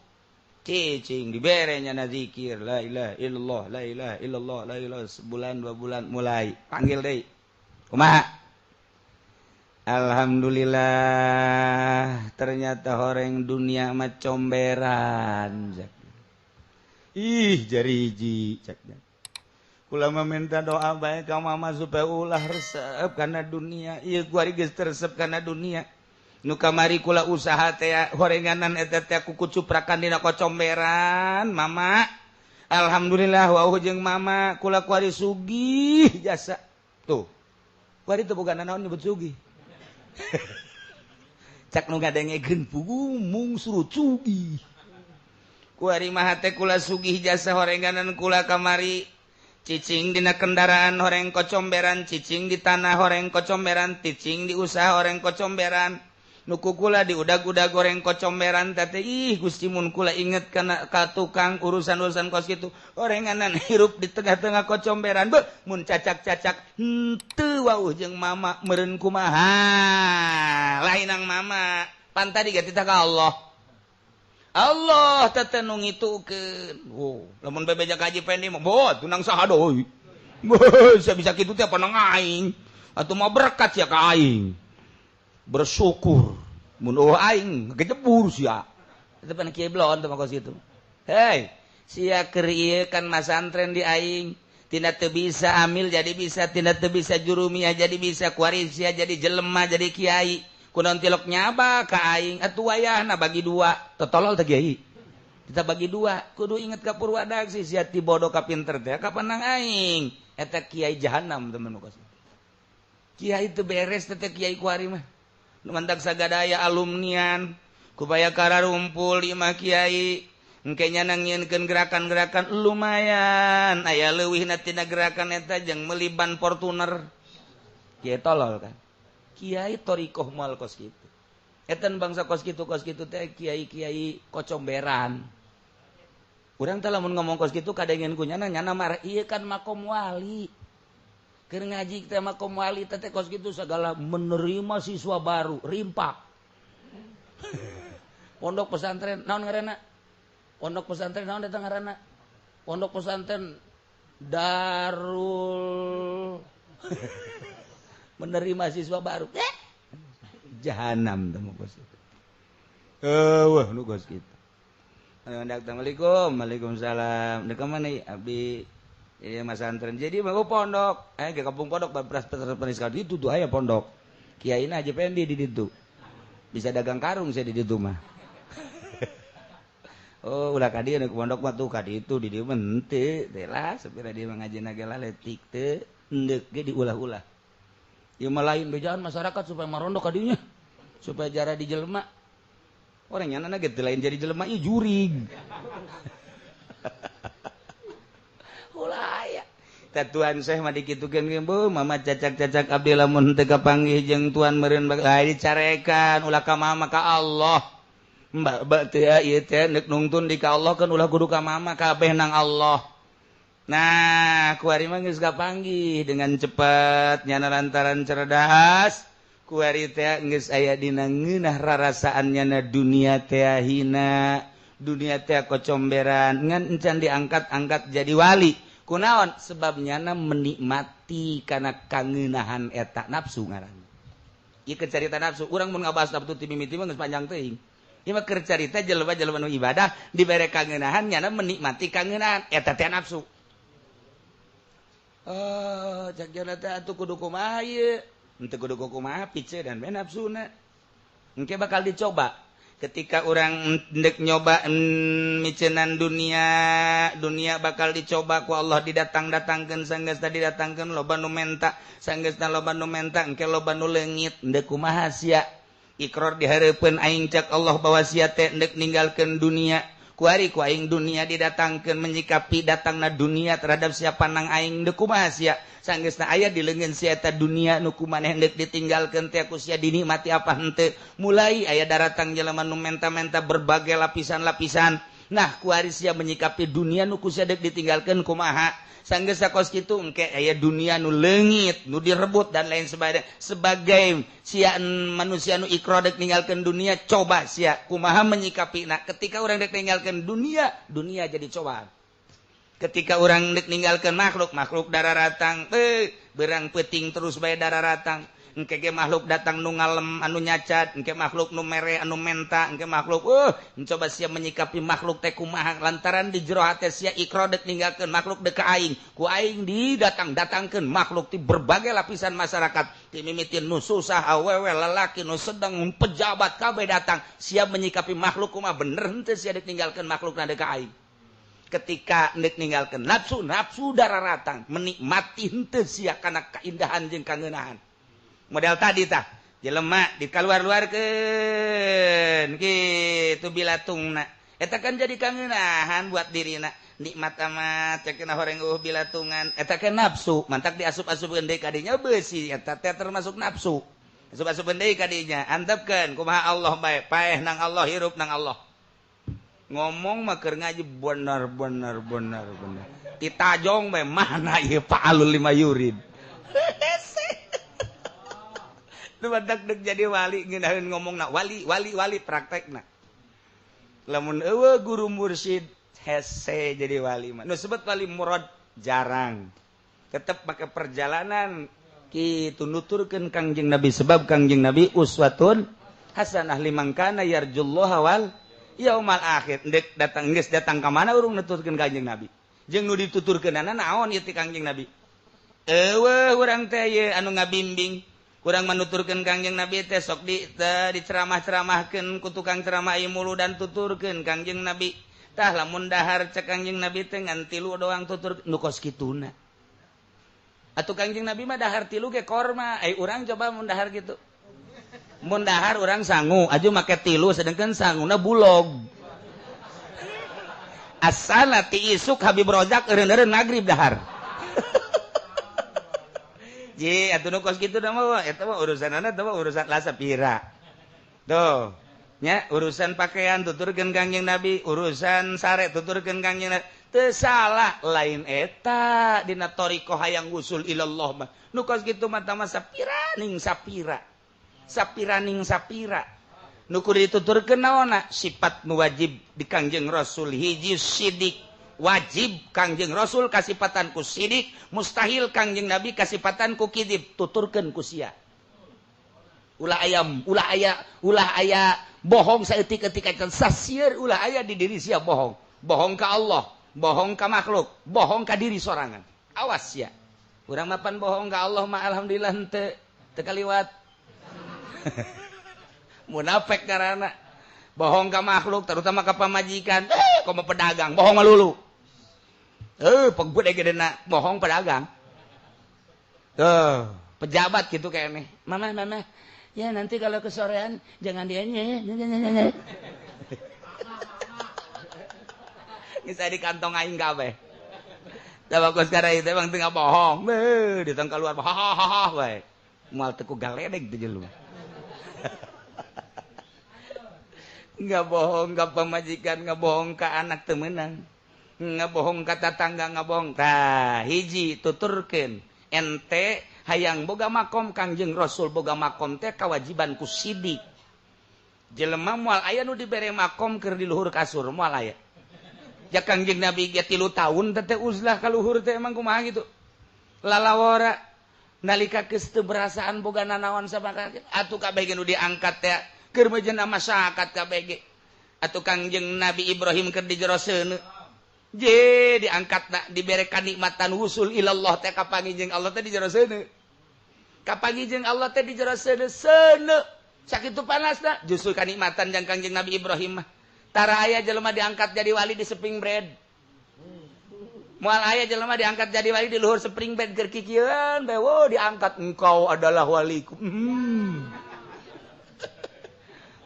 Cicing dibere nya zikir la ilaha illallah, la ilaha illallah, la ilaha sebulan dua bulan mulai panggil deui. Kumaha? Alhamdulillah ternyata horeng dunia mah comberan. Ih jari hiji cek. Kula meminta doa bae ka mama supaya ulah resep kana dunia. Ieu kuari geus teresep kana dunia. Nu kamari kula usaha teh horenganan eta teh ku kucuprakan dina kocomberan mama. Alhamdulillah wau jeung mama kula kuari sugih jasa. Tuh. Kuari teu boga nanaon nyebut sugih. Cak nu ngadengekeun pugu mung suruh sugih. Kuari mah teh kula sugih jasa horenganan kula kamari. Cicing dina kendaraan horeng kocomberan, cicing di tanah horeng kocomberan, cicing di usaha horeng kocomberan. Nuku kula di udag-udag goreng kocomberan teh ih Gusti mun kula inget kana ka tukang urusan-urusan kos kitu orenganan hirup di tengah-tengah kocomberan beuh mun cacak-cacak henteu wauh jeung mama meureun kumaha lain nang mama pan tadi ge titah ka Allah. Allah teh nu ngitukeun. Oh lamun bebeja ka Haji Pendi mah boh tunang saha deui. Beuh bisa kitu teh panang aing atuh mah berkat sia ka aing. Bersyukur mun eueuh aing ngejebur sia. Itu pan kieu blon teh mah kos kitu. Hei, sia keur ieu kan masantren di aing, tina teu bisa amil jadi bisa, tina teu bisa jurumiyah jadi bisa, kuari sia jadi jelema jadi kiai. Kunaon tilok nyaba ka aing atuh wayahna bagi dua, totolol teh kiai. Kita bagi dua, kudu inget ka Purwadaksi sia ti bodoh ka pinter teh ka panang aing. Eta kiai jahanam teman kos. Kiai teu beres teh kiai kuari mah. Mantak sagadaya alumnian kupaya kararumpul lima kiai engke nya nangieunkeun gerakan-gerakan lumayan aya leuwihna tina gerakan eta jeung meuli ban Fortuner. Kiai tolol kan. Kiai thoriqoh moal kos kitu. Eta bangsa kos kitu teh kiai-kiai kocomberan. Urang teh lamun ngomong kos kitu kadengeun ku nyana nyana marah ieu kan makom wali. Keur ngaji teh makom wali teh kos kitu segala menerima siswa baru rimpak. Pondok pesantren naon ngaranna? Pondok pesantren naon eta ngaranna? Pondok pesantren Darul menerima siswa baru. Jahanam teh kos kitu. Eueuh nu kos kitu. Assalamualaikum, waalaikumsalam. Deuk ka mana abdi? Iya masantren. Jadi mau pondok, ke kampung pondok beras penis kali itu tuh aya pondok. Kiaina aja pendi di ditu. Bisa dagang karung saya di ditu mah. Oh, ulah ka dieu nu pondok mah tuh ka ditu di dieu mah henteu teh lah sapira dieu mah ngajina ge laletik teu endek ge diulah-ulah. Ieu mah lain bejaan masyarakat supaya marondok ka dieu nya. Supaya jara di jelema. Orang nyana ge teu lain jadi jelema ieu jurig. Ulah aya. Tah tuan Syekh mah dikitukeun ge bu mama cacak-cacak abdi lamun teu kapanggih jeung tuan meureun bakal dicarekan ulah ka mama ka Allah. Mbak bak teh ieu teh neuk nungtun di ka Allah kan ulah kudu ka mama kabeh nang Allah. Nah, kuari mah geus kapanggih dengan cepat nyana lantaran cerdas. Kuari teh geus aya dina ngeunah rarasaan nyana dunia teh hina, dunia teh kocomberan ngan encan diangkat-angkat jadi wali. Kunaon? Sebab nyana menikmati kana kangeunahan eta nafsu ngaranna. Ieu keur carita nafsu, urang mun ngabahas nafsu ti mimiti mah geus panjang teuing. Ieu mah keur carita jelema-jelema nu ibadah dibere kangeunahan nyana menikmati kangeunahan eta teh nafsu. Oh, cak jana teh atuh kudu kumaha ieu? Henteu kudu kumaha pice dan bae nafsuna. Engke bakal dicoba. Ketika orang ndek nyoba micenan dunia, dunia bakal dicoba ku Allah didatang-datangkeun sanggeusna didatangkeun loba nu menta, sanggeusna loba nu menta engke loba nu leungit ndek kumaha sia. Ikrar dihareupeun aing cak Allah bahwa sia teh ndek ninggalkeun dunia. Kuari ku aing dunia didatangkeun menyikapi datangna dunia terhadap siapa nang aing ndek kumaha sia. Sanggeusna aya di leungeun sia eta dunia nu ku maneh ndek ditinggalkeun teh ku sia dinikmati apa henteu. Mulai aya daratang jelema nu menta-menta berbagai lapisan-lapisan. Nah, kuari sia menyikapi dunia nu ku sia dek ditinggalkeun kumaha. Sanggeusna kos kitu engke aya dunia nu leungit, nu direbut dan lain sebagainya. Sebagai sia manusia nu ikrar dek ninggalkeun dunia, coba sia kumaha menyikapi. Nah, ketika urang dek ninggalkeun dunia, dunia jadi cobaan. Ketika urang dek ninggalkeun makhluk, makhluk dararatang, berang peuting terus bae dararatang. Engke ge makhluk datang nu ngalem anu nyacat, engke makhluk nu mere anu menta, engke makhluk coba sia menyikapi makhluk teh kumaha lantaran di jero hate sia ikrar dek ninggalkeun makhluk dek ka aing. Ku aing didatang-datangkeun makhluk ti berbagai lapisan masyarakat, ti mimitin nu susah, awewe, lalaki, nu sedang, pejabat kabeh datang. Sia menyikapi makhluk kumaha bener henteu sia dek ninggalkeun makhluk na dek ka aing. Ketika ndek ninggalkeun nafsu, nafsu dararatang menikmati henteu sia kana kaindahan jeung kangeunahan. Model tadi tah jelema dikaluar-luarkeun kitu bilatungna eta kan jadi kangeunahan buat dirina nikmat amat cekna horeng bilatungan eta kan nafsu mantak diasup-asupkeun deui ka dinya beusi eta teh termasuk nafsu asup-asupkeun deui ka dinya antepkeun kumaha Allah bae paeh nang Allah hirup nang Allah ngomong mah keur ngaji bener bener bener bener ditajong bae mana ieu fa'alul lima yurid. Nu badak dek jadi wali ngeunaheun ngomongna wali wali wali praktekna. Lamun eueuh guru mursyid hese jadi wali mah. Nu sebut wali murad jarang. Tetep make perjalanan kitu nuturkeun Kangjeng Nabi sebab Kangjeng Nabi uswatun hasanah liman kana yarjullaha wal yaumal akhir. Ndek datang geus datang ka mana urang nuturkeun Kangjeng Nabi. Jeung nu dituturkeunana naon ieu ti Kangjeng Nabi? Eueuh urang teh ieu anu ngabimbing. Kurang menuturkeun Kangjeng Nabi teh sok di diceramah-ceramahkeun ku tukang ceramah ieu mulu dan tuturkeun Kangjeng Nabi. Tah lamun dahar cek Kangjeng Nabi teh ngan tilu doang tutur nu kos kituna. Atuh Kangjeng Nabi mah dahar tilu ge korma, ai urang coba mun dahar kitu. Mun dahar urang sangu aju make tilu sedengkeun sanguna bulog. Asana ti isuk Habib Rozak eureun-eureun magrib dahar. Ji, atuh nu kos kitu da mah eta mah urusanana eta mah urusan lah sapira. Tuh, nya urusan pakaian tuturkeun Kangjeng Nabi, urusan sare tuturkeun Kangjeng Nabi. Teu salah lain eta dina thariqah hayang usul ilallah mah. Nu kos kitu mah tah mah sapira ning sapira. Sapira ning sapira. Nu kudu dituturkeun naonna? Sifat nu wajib di Kangjeng Rasul hiji sidik. Wajib Kangjeng Rasul kasipatan ku sidik, mustahil Kangjeng Nabi kasipatan ku kidib, tuturkeun ku sia. Ulah ayam, ulah aya bohong saeutik-eutik acan sasieur ulah aya di diri sia bohong. Bohong ka Allah, bohong ka makhluk, bohong ka diri sorangan. Awas sia. Urang mapan bohong ka Allah mah alhamdulillah henteu teu kaliwat. Munafik karana. Bohong ka makhluk terutama ka pamajikan, komo pedagang bohong melulu. Pegede gedena bohong pedagang. Tuh, pejabat gitu kayaknya. Mama, mama, ya nanti kalau kesorean jangan dianya. Geus di kantong aing kabeh. Da bagus karena itu emang teu bohong. Beuh, ditong keluar hahaha bae. Moal teu ku galedeg teh jelema. Nggak bohong ka pamajikan, nggak bohong ka anak temenan, nggak bohong ka tatangga, nggak bohong. Tah, hiji tuturkeun ente hayang boga makom Kangjeng Rasul boga makom teh kawajiban ku sidik. Jelema moal aya nu dibere makom keur di luhur kasur, moal aya. Ja Kangjeng Nabi ge 3 tahun teh uzlah ka luhur teh emang kumaha gitu. Lalawara nalika geus teu berasaan boga nanaon sabaka atuh kabeh ge nu diangkat teh keur meujeuh masyarakat kabeh ge. Atuh Kangjeng Nabi Ibrahim keur di jero seuneu je diangkat na dibere kanikmatan wusul ilallah teh kapanggih jeung Allah teh di jero seuneu. Kapanggih jeung Allah teh di jero seuneu seuneu sakitu panasna justru kanikmatan jang Kangjeng Nabi Ibrahim mah. Tara aya jelema diangkat jadi wali di spring bread. Moal aya jelema diangkat jadi wali di luhur spring bed keur kikieuan bae wo diangkat engkau adalah waliku.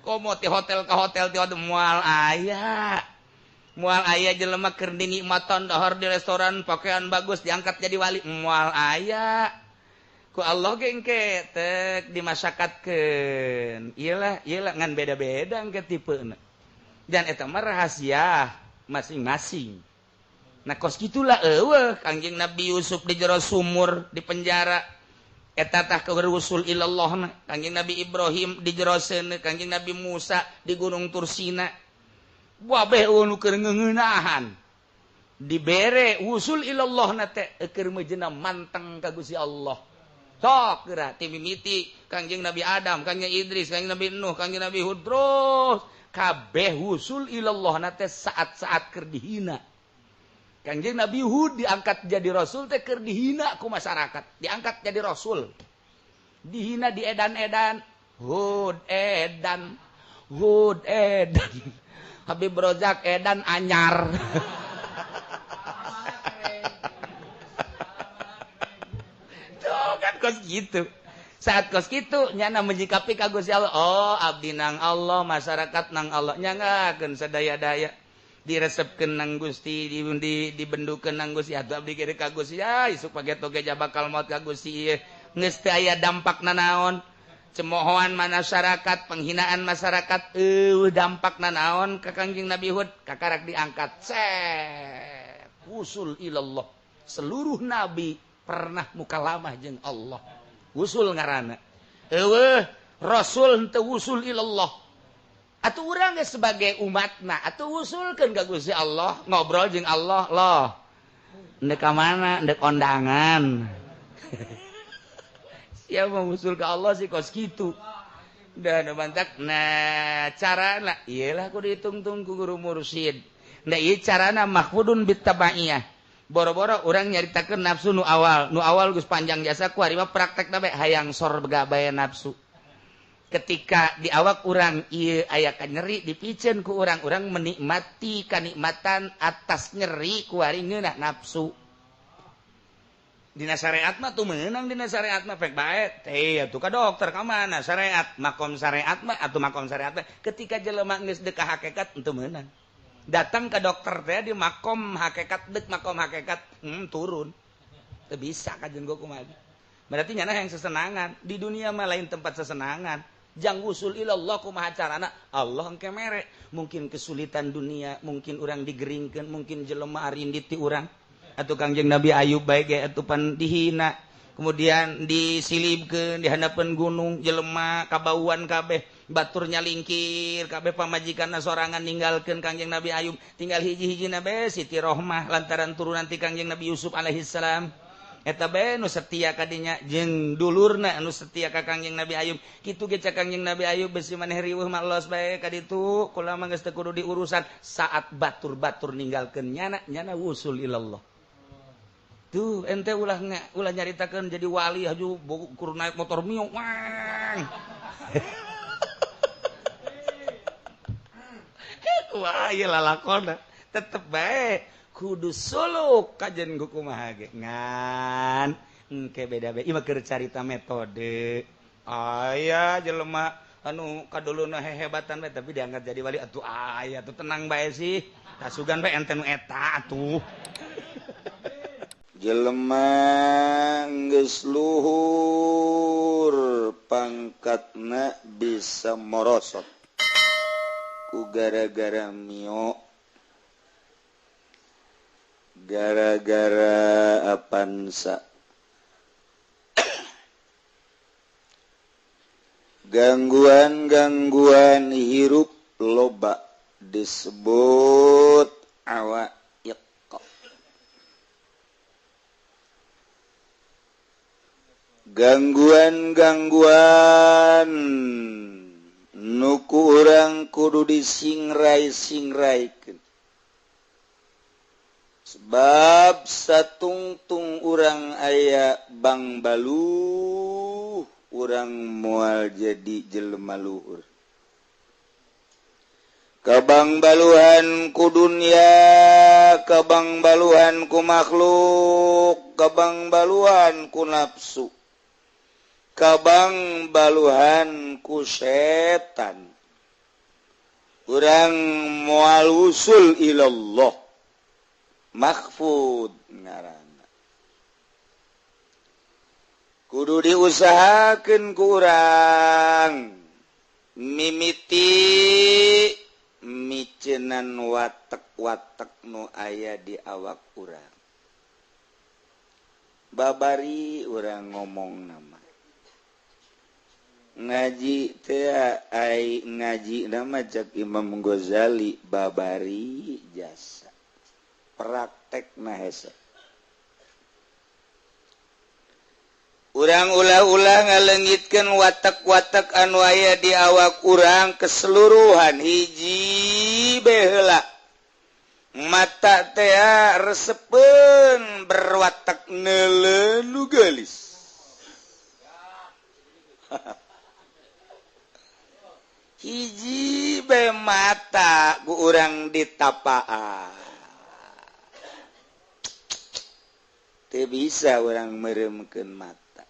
Komo ti hotel ke hotel ti hotel moal aya. Moal aya jelema keur dinikmatan dahar di restoran pakaian bagus diangkat jadi wali moal aya. Ku Allah ge engke tek dimasakatkeun. Iyalah, iyalah ngan beda-beda engke tipena. Dan eta mah rahasia masing-masing. Nah kos gitulah eueuh Kangjeng Nabi Yusuf di jero sumur di penjara. Eta tah keur wusul ilallah mah. Kangjeng Nabi Ibrahim di jero seuneu, Kangjeng Nabi Musa di Gunung Tursina. Wabeh nu keur ngeuneunahan. Dibere wusul ilallah na teh keur meujeuhna manteng ka Gusti Allah. Sok geura ti mimiti Kangjeng Nabi Adam, Kangjeng Idris, Kangjeng Nabi Nuh, Kangjeng Nabi Hud terus kabeh wusul ilallah na teh saat-saat keur dihina. Kangjeng Nabi Hud diangkat jadi rasul teh keur dihina ku masyarakat, diangkat jadi rasul. Dihina di edan-edan, Hud edan, Hud edan. Habib Rozak edan anyar. Tuh kan kos gitu. Saat kos gitu nyana menyikapi ka Gusti Allah, oh abdi nang Allah, masyarakat nang Allah, nyangakeun sadaya-daya. Diresepkeun nang Gusti, dibendukeun nang Gusti, atuh abdi kiri ka Gusti, ya isuk pageto ge bakal maot ka Gusti ieu. Geus teu aya dampak nanaon. Cemohoan masyarakat, penghinaan masyarakat, dampak nanaon ka Kangjeng Nabi Hud, kakarak diangkat. Set, wusul ilallah. Seluruh nabi pernah mukalamah jeung Allah. Wusul ngaranna. Eueuh, rasul henteu wusul ilallah. Atuh urang ge sebagai umatna, atuh wusulkeun ka Gusti Allah, ngobrol jeung Allah loh. Ndek ka mana? Ndek kondangan. Siapa mau wusul ke Allah sih kos kitu. Dan bantak nah carana iyalah kudu ditungtung ku guru mursyid. Nah ieu carana mahfudun bitabaiyah. Boro-boro urang nyaritakeun nafsu nu awal geus panjang jasa ku ari mah praktekna bae hayang sorga bae nafsu. Ketika di awak urang ieu aya ka nyeri dipiceun ku urang, urang menikmati kanikmatan atas nyeri ku ari ngeunah nafsu. Dina syariat mah tuh meunang, dina syariat mah pek bae teh atuh ka dokter ka mana syariat makom syariat mah atuh makom syariat mah ketika jelema geus deuk ka hakikat henteu meunang. Datang ke dokter teh di makom hakikat deuk makom hakikat turun. Teu bisa kajeun gua kumaha. Berarti nyana yang sesenangan di dunia mah lain tempat sesenangan. Jang usul ilallah kumaha carana Allah engke mere. Mungkin kesulitan dunia, mungkin urang digeringkeun, mungkin jelema arindit ti urang. Atuh Kangjeng Nabi Ayub bae ge atuh pan dihina, kemudian disilibkeun di handapeun gunung, jelema kabauan kabeh, baturnya lingkir kabeh, pamajikanna sorangan ninggalkeun Kangjeng Nabi Ayub, tinggal hiji-hijina bae Siti Rohmah lantaran turunan ti Kangjeng Nabi Yusuf alaihissalam. Eta bae nu setia kadinya jeung dulurna anu setia ka Kangjeng Nabi Ayub. Kitu ge cak Kangjeng Nabi Ayub besi maneh riweuh mah los bae ka ditu, kula mah geus teu kudu diurusan. Saat batur-batur ninggalkeun nyana, nyana wusul ilallah. Tuh ente ulah ulah nyaritakeun jadi wali haju kur naik motor mio wang. Wah ieu lalakonna tetep bae kudu suluk kajen kumaha ge ngan engke beda-beda ieu mah keur carita metode. Aya jelema anu kaduluna hehebatan bae tapi diangkat jadi wali atuh aya atuh tenang bae sih kasugan bae ente nu eta atuh. Jelema geus luhur pangkatna bisa morosot ku gara-gara mio, gara-gara apansa, gangguan-gangguan hirup loba disebut awaiq. Gangguan-gangguan nu ku urang kudu disingrai-singraikeun. Sebab satungtung urang aya bang baluh, urang moal jadi jelema luhur. Kabang baluhan ku dunia, kabang baluhan ku makhluk, kabang baluhan ku nafsu, kabang baluhan ku setan. Urang moal usul ilallah mahfud ngaranna. Kudu diusahakeun ku urang mimiti micenan watek-watek nu aya di awak urang. Babari urang ngomong nama ngaji teh ai ngaji nama cek Imam Ghazali babari jasa praktek na hese. Urang ulah-ulah ngalengitkeun watak-watak anu aya di awak urang keseluruhan hiji bae heula. Mata teh resepeun berwatak neuleuh nu geulis. Hiji bae mata ku urang ditapaan. Teu bisa urang meureumkeun mata.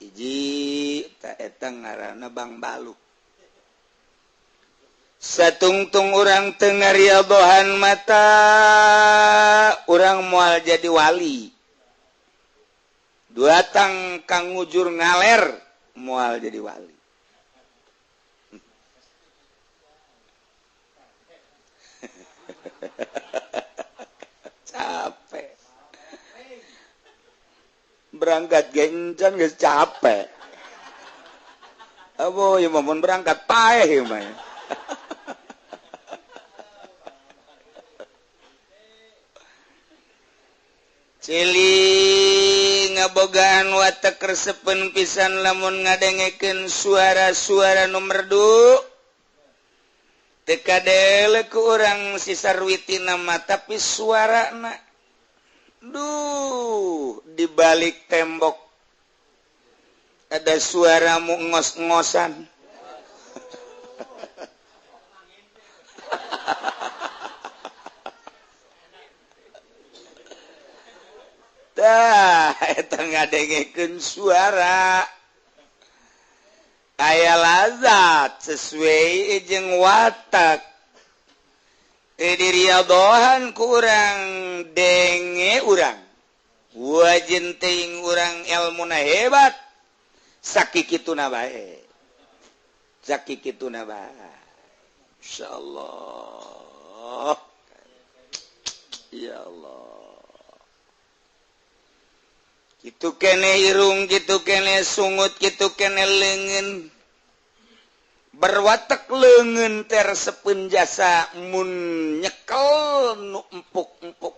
Hiji ta eta ngaranna Bang Baluk. Satungtung urang teu ngariadohan mata, urang moal jadi wali. Duatang kang ngujur ngaler moal jadi wali. Capek. Berangkat gencan geus capek. Abo ieu mah mun berangkat paeh ieu mah. Cili ngabogaan watek resepeun pisan lamun ngadengekeun suara-suara nu merdu. Teu kadele ku urang si sarwitina mah tapi suarana duh di balik tembok ada suara mu ngos-ngosan. Tah eta ngadengekeun suara aya lazat sesuai jeung watak. Diriadohan ku urang denge urang wajin teuing urang ilmuna hebat sakikituna bae, sakikituna bae. Insyaallah ya Allah. Kitu kene irung, kitu kene sungut, kitu kene leungeun. Berwatek leungeun teh resepeun jasa mun nyekel nu empuk-empuk.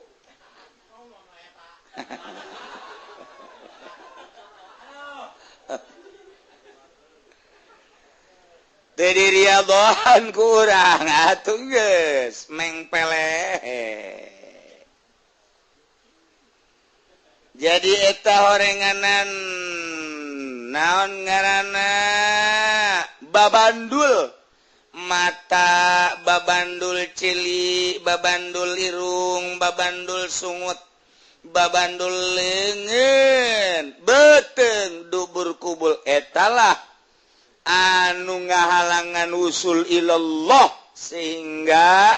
Teu diriadohan ku urang atuh geus mengpeleh. Jadi eta horenganan naon ngaranna babandul Mata babandul cili, babandul irung, babandul sungut, babandul leungeun, beuteung dubur kubul etalah anu ngahalangan usul ilallah sehingga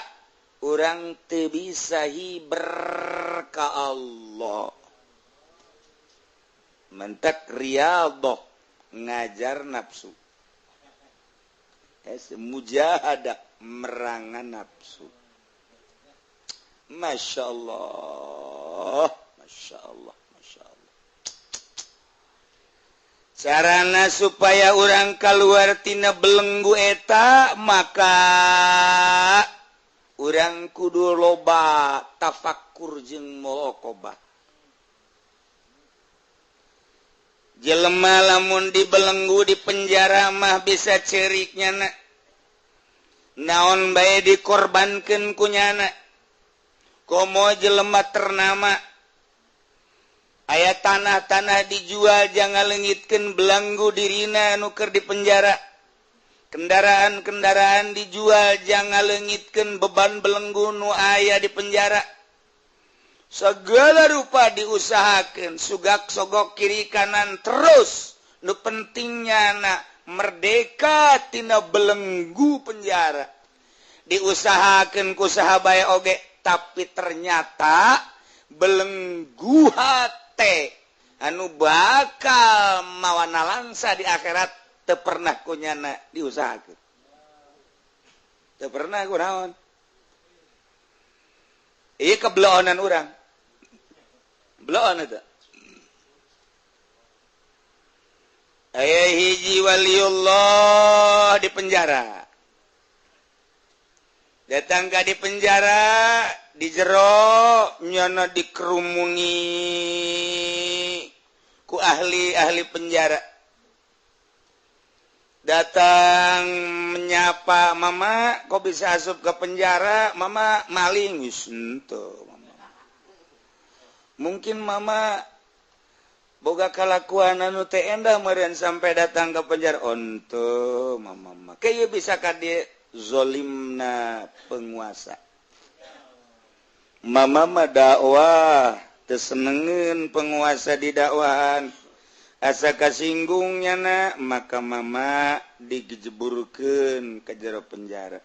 urang teu bisa hiber ka Allah. Mentek riyadhah ngajar nafsu. Mujahadah merangan nafsu. Masya Allah, Masya Allah, Masya Allah. Carana supaya orang keluar tina belenggu eta maka urang kudu loba tafakur jeung muraqabah. Jelema lamun dibelenggu di penjara mah bisa ceriknya na. Naon bae dikorbankeun ku nyana. Komo jelema ternama aya tanah-tanah dijual jangan leungitkeun belenggu dirina nu keur di penjara. Kendaraan-kendaraan dijual jangan leungitkeun beban belenggu nu aya di penjara. Segala rupa diusahakan, sugak sogok kiri kanan terus. Nu pentingnya na merdeka tina belenggu penjara. Diusahakan ku saha bae oge, tapi ternyata belenggu hate anu bakal mawana langsa di akhirat teu pernah ku nyana diusahakeun. Teu pernah ku naon. Ieu kebeloonan urang. Beloon eta. Aya hiji waliullah di penjara. Datang ka di penjara, di jero nyana dikerumuni ku ahli-ahli penjara. Datang menyapa, "Mama, kok bisa asup ke penjara?" "Mama maling." Geus henteu. Mungkin mama boga kalakuan anu teu endah meureun sampai datang ke penjara. Onto mama mah kieu bisa ka dieu zolimna penguasa. Mama mah dakwah teu senengeun penguasa di dakwahan. Asa kasinggung nyana maka mama digejeburkeun ka jero penjara.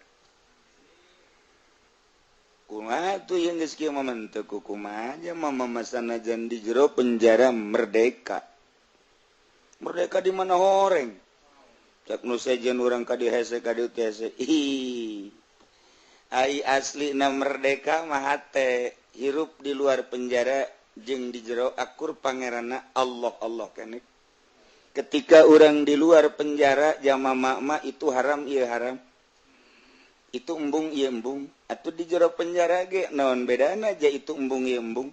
Kumaha tuh yang geus kieu mah teu kumaha aja mama masanajan di jero penjara merdeka. Merdeka di mana horeng? Cak nu sejen urang ka dieu hese ka dieu teh hese. Ih. Ai aslina merdeka mah hate hirup di luar penjara jeung di jero akur pangeranna Allah Allah keneh. Ketika urang di luar penjara jama mama itu haram ieu haram. Itu embung ieu embung. Atuh di jero penjara ge naon bedana aja itu embung ieu embung.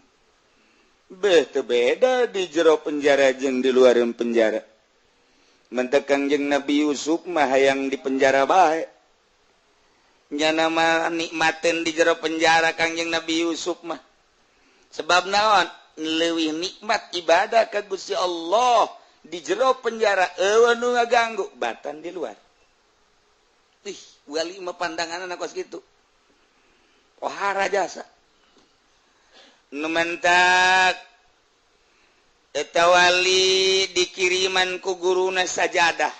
Beh teu beda di jero penjara jeung di luar penjara. Mentek Kangjeng Nabi Yusuf mah hayang di penjara bae. Nyana mah nikmateun di jero penjara Kangjeng Nabi Yusuf mah. Sebab naon? Leuwih nikmat ibadah ka Gusti Allah di jero penjara eueuh nu ngaganggu batan di luar. Ih, wali mah pandanganna kos kitu. Ohara jasa. Nu mentak eta wali dikiriman ku guruna sajadah.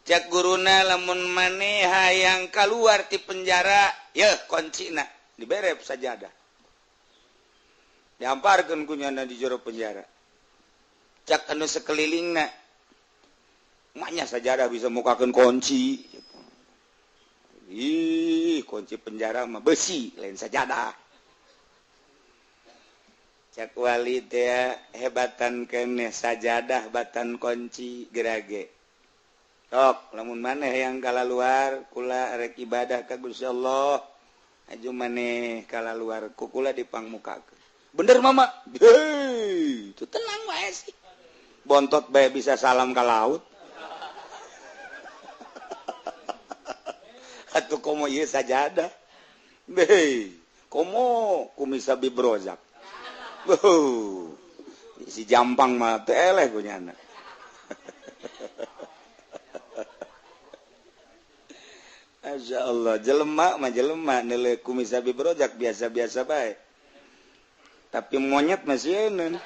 Cak guruna lamun maneh hayang kaluar ti penjara, yeuh kuncina dibere sajadah. Diamparkeun ku nyana di jero penjara. Cak anu sekelilingna, maknya sajadah bisa mukakeun kunci. Ih, kunci penjara mah besi, lain sajadah. Cak wali teh hebatan keneh sajadah batan kunci gerage. Tok, lamun maneh yang kalaluar kula rek ibadah ka Gusti Allah, aju maneh kalaluar ku kula dipangmukakeun. Bener mama? Hei, itu tenang wae sih. Bontot bae bisa salam ka laut. Atuh komo ieu sajadah. Hei, komo kumisa bibrozak. Wuh, si jampang mah teu eleh ku nyana. Masya Allah, jelema mah jelema neuleuh kumis Habib Rojak biasa-biasa bae. Tapi monyet masih eun.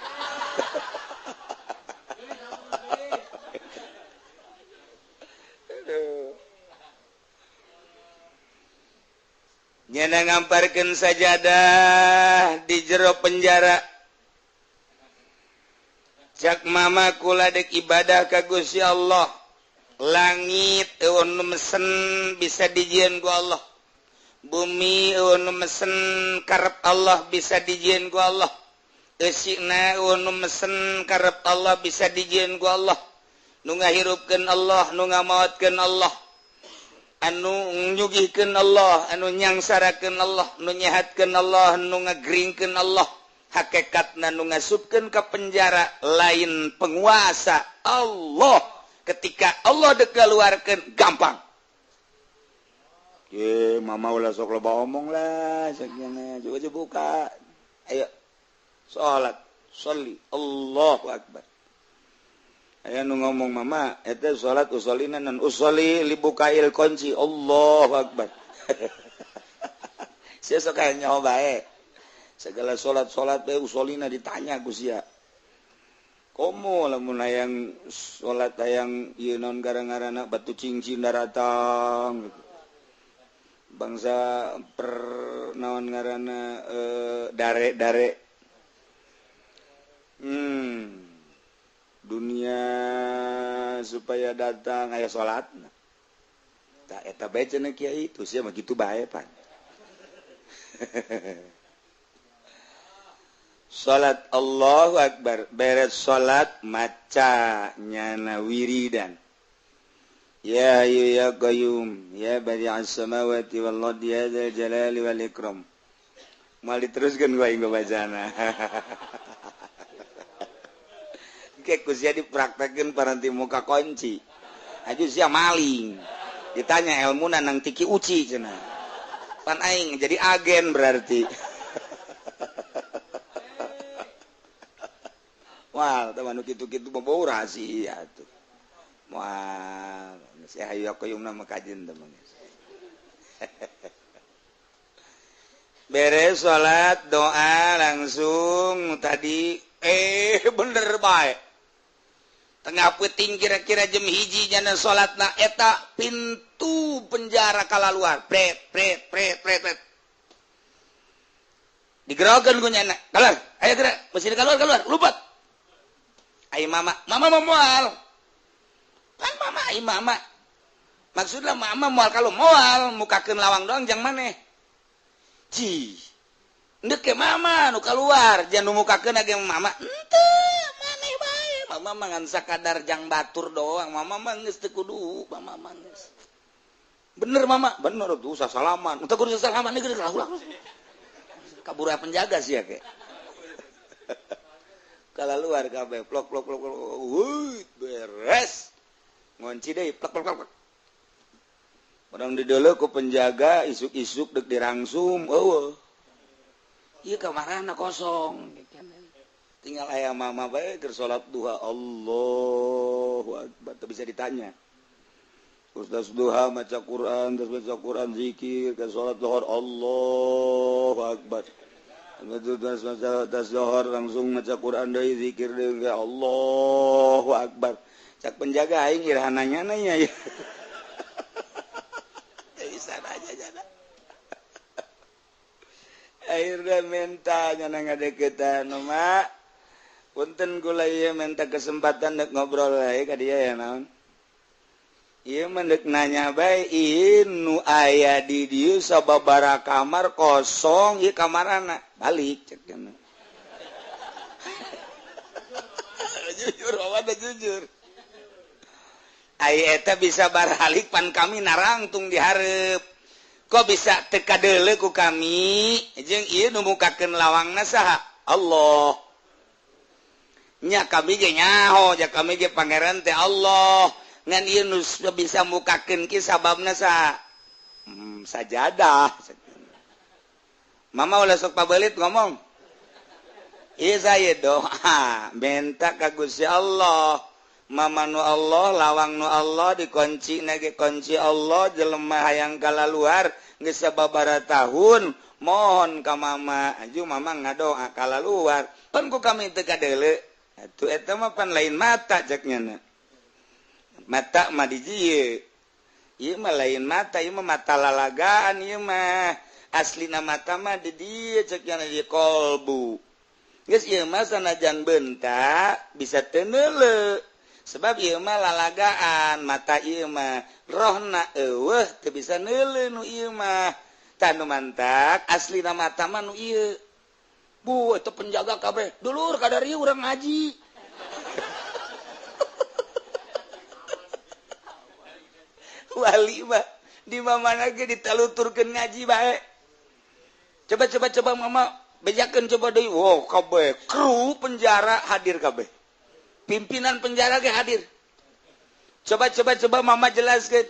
Nyana ngamparkeun sajadah di jero penjara. Cak mama kula dek ibadah ka Gusti Allah. Langit eueuh nu mesen bisa dijieun ku Allah. Bumi eueuh nu mesen karep Allah bisa dijieun ku Allah. Eusina eueuh nu mesen karep Allah bisa dijieun ku Allah. Nu ngahirupkeun Allah, nu ngamaotkeun Allah. Anu nyugihkeun Allah, anu nyangsarakeun Allah, nu nyehatkeun Allah, nu ngageringkeun Allah. Hakikatna nu ngasupkeun ka penjara lain penguasa Allah. Ketika Allah dek keluarkeun gampang. Ye, mama ulah sok loba omong lah, sakieu coba buka. Ayo salat, sholli, Allahu akbar. Aya nu ngomong mama, eta salat usolina nan usoli libukail kunci, Allahu akbar. Sia sok aya nyaho bae. Segala salat-salat bae usolina ditanya ku sia. Komo lamun hayang salat hayang ieu naon gara-garana batu cincin daratang gitu. Bangsa per naon ngaranna dare-dare. Dunia supaya datang aya salatna. Tah eta bae cenah kiai itu sia mah kitu bae pan. Salat Allahu akbar, beres salat maca nyana wiridan. Ya hayyu ya qayyum ya badi'as samawati wal ardi ya dzal jalali wal ikram. Moal diteruskeun ku aing bacana. Kayak kusia dipraktekin paranti muka kunci. Aju sia maling. Ditanya ilmu nang tiki uci cenah. Pan aing jadi agen berarti. Wah, teman kitu-kitu bau rahasia tuh. Wah, saya hayu qayyum nama kajen teman. Beres salat doa langsung tadi bener bae. Tengah peuting kira-kira jam 1 nyana salatna eta pintu penjara kalaluar. Pret pret pret pret pret. Digerokeun ku nyana. Keluar, ayo gerak, mesti keluar keluar, lupat. Ai mama, mama mau moal. Kan mama ai mama. Maksudna mama moal kalau moal mukakeun lawang doang jang maneh. Ci. Ndek ke mama nu keluar, jangan nu mukakeun ge mama. Henteu, maneh bae. Mama mah ngan sakadar jang batur doang. Mama mah geus teu kudu, mama mah geus. Bener mama, bener tuh usah salaman. Teu kudu salaman geus ulah. Kabur penjaga sia ke. Kalau luar kabeh plok plok plok plok, wuih beres. Ngunci deui plok plok plok. Orang dideuleu ku penjaga isuk-isuk dek dirangsum, eueuh. Ieu kamarana kosong. Tinggal aya mama bae keur salat duha, Allahu akbar, teu bisa ditanya. Terus duha maca Quran, terus baca Quran zikir, ke salat zuhur Allahu akbar. Terus zuhur langsung maca Quran deui zikir deui Allahu akbar. Cak penjaga aing iraha nanya ya. Bisa aja jana. Akhirnya minta nyana ngadeukeutan mak. Punten kula ieu minta kesempatan dek ngobrol wae ka dieu ya naon. Ieu mah deuk nanya bae ieu nu aya di dieu sababaraha kamar kosong ieu kamarana balik cek cenah. Jujur awan jujur. Ai eta bisa baralik pan kami narangtung dihareup. Kok bisa teu kadeuleu ku kami jeung ieu nu mukakeun lawangna saha? Allah. Nya kami ge nyaho, ja kami ge pangeran teh Allah. Ngan ieu nu bisa mukakeun ki sababna saha? Sajadah. Mama ulah sok pabelit ngomong. Ieu saya doa minta ka Gusti Allah. Mama nu Allah, lawang nu Allah dikunci nage kunci Allah, jelema hayang kalaluar geus sababaraha tahun mohon ka mama, aju mama ngadoa kalaluar. Pan ku kami teu kadeuleu. Atuh eta mah pan lain mata cek nya. Mata mah di dieu. Ieu mah lain mata, ieu mah mata lalagaan ieu mah. Aslina mata mah di dieu cek nya di kolbu. Geus ieu mah sanajan bentak bisa teu neuleu. Sebab ieu mah lalagaan, mata ieu mah rohna eueuh teu bisa neuleu nu ieu mah. Tah nu mantak aslina mata mah nu ieu. Bu, itu penjaga kabeh. Dulur kadari urang ngaji. Wali mah di mana ge ditaluturkeun ngaji bae. Coba coba coba mama bejakeun coba deui. Wow, kabeh kru penjara hadir kabeh. Pimpinan penjara ge hadir. Coba coba coba mama jelaskeun.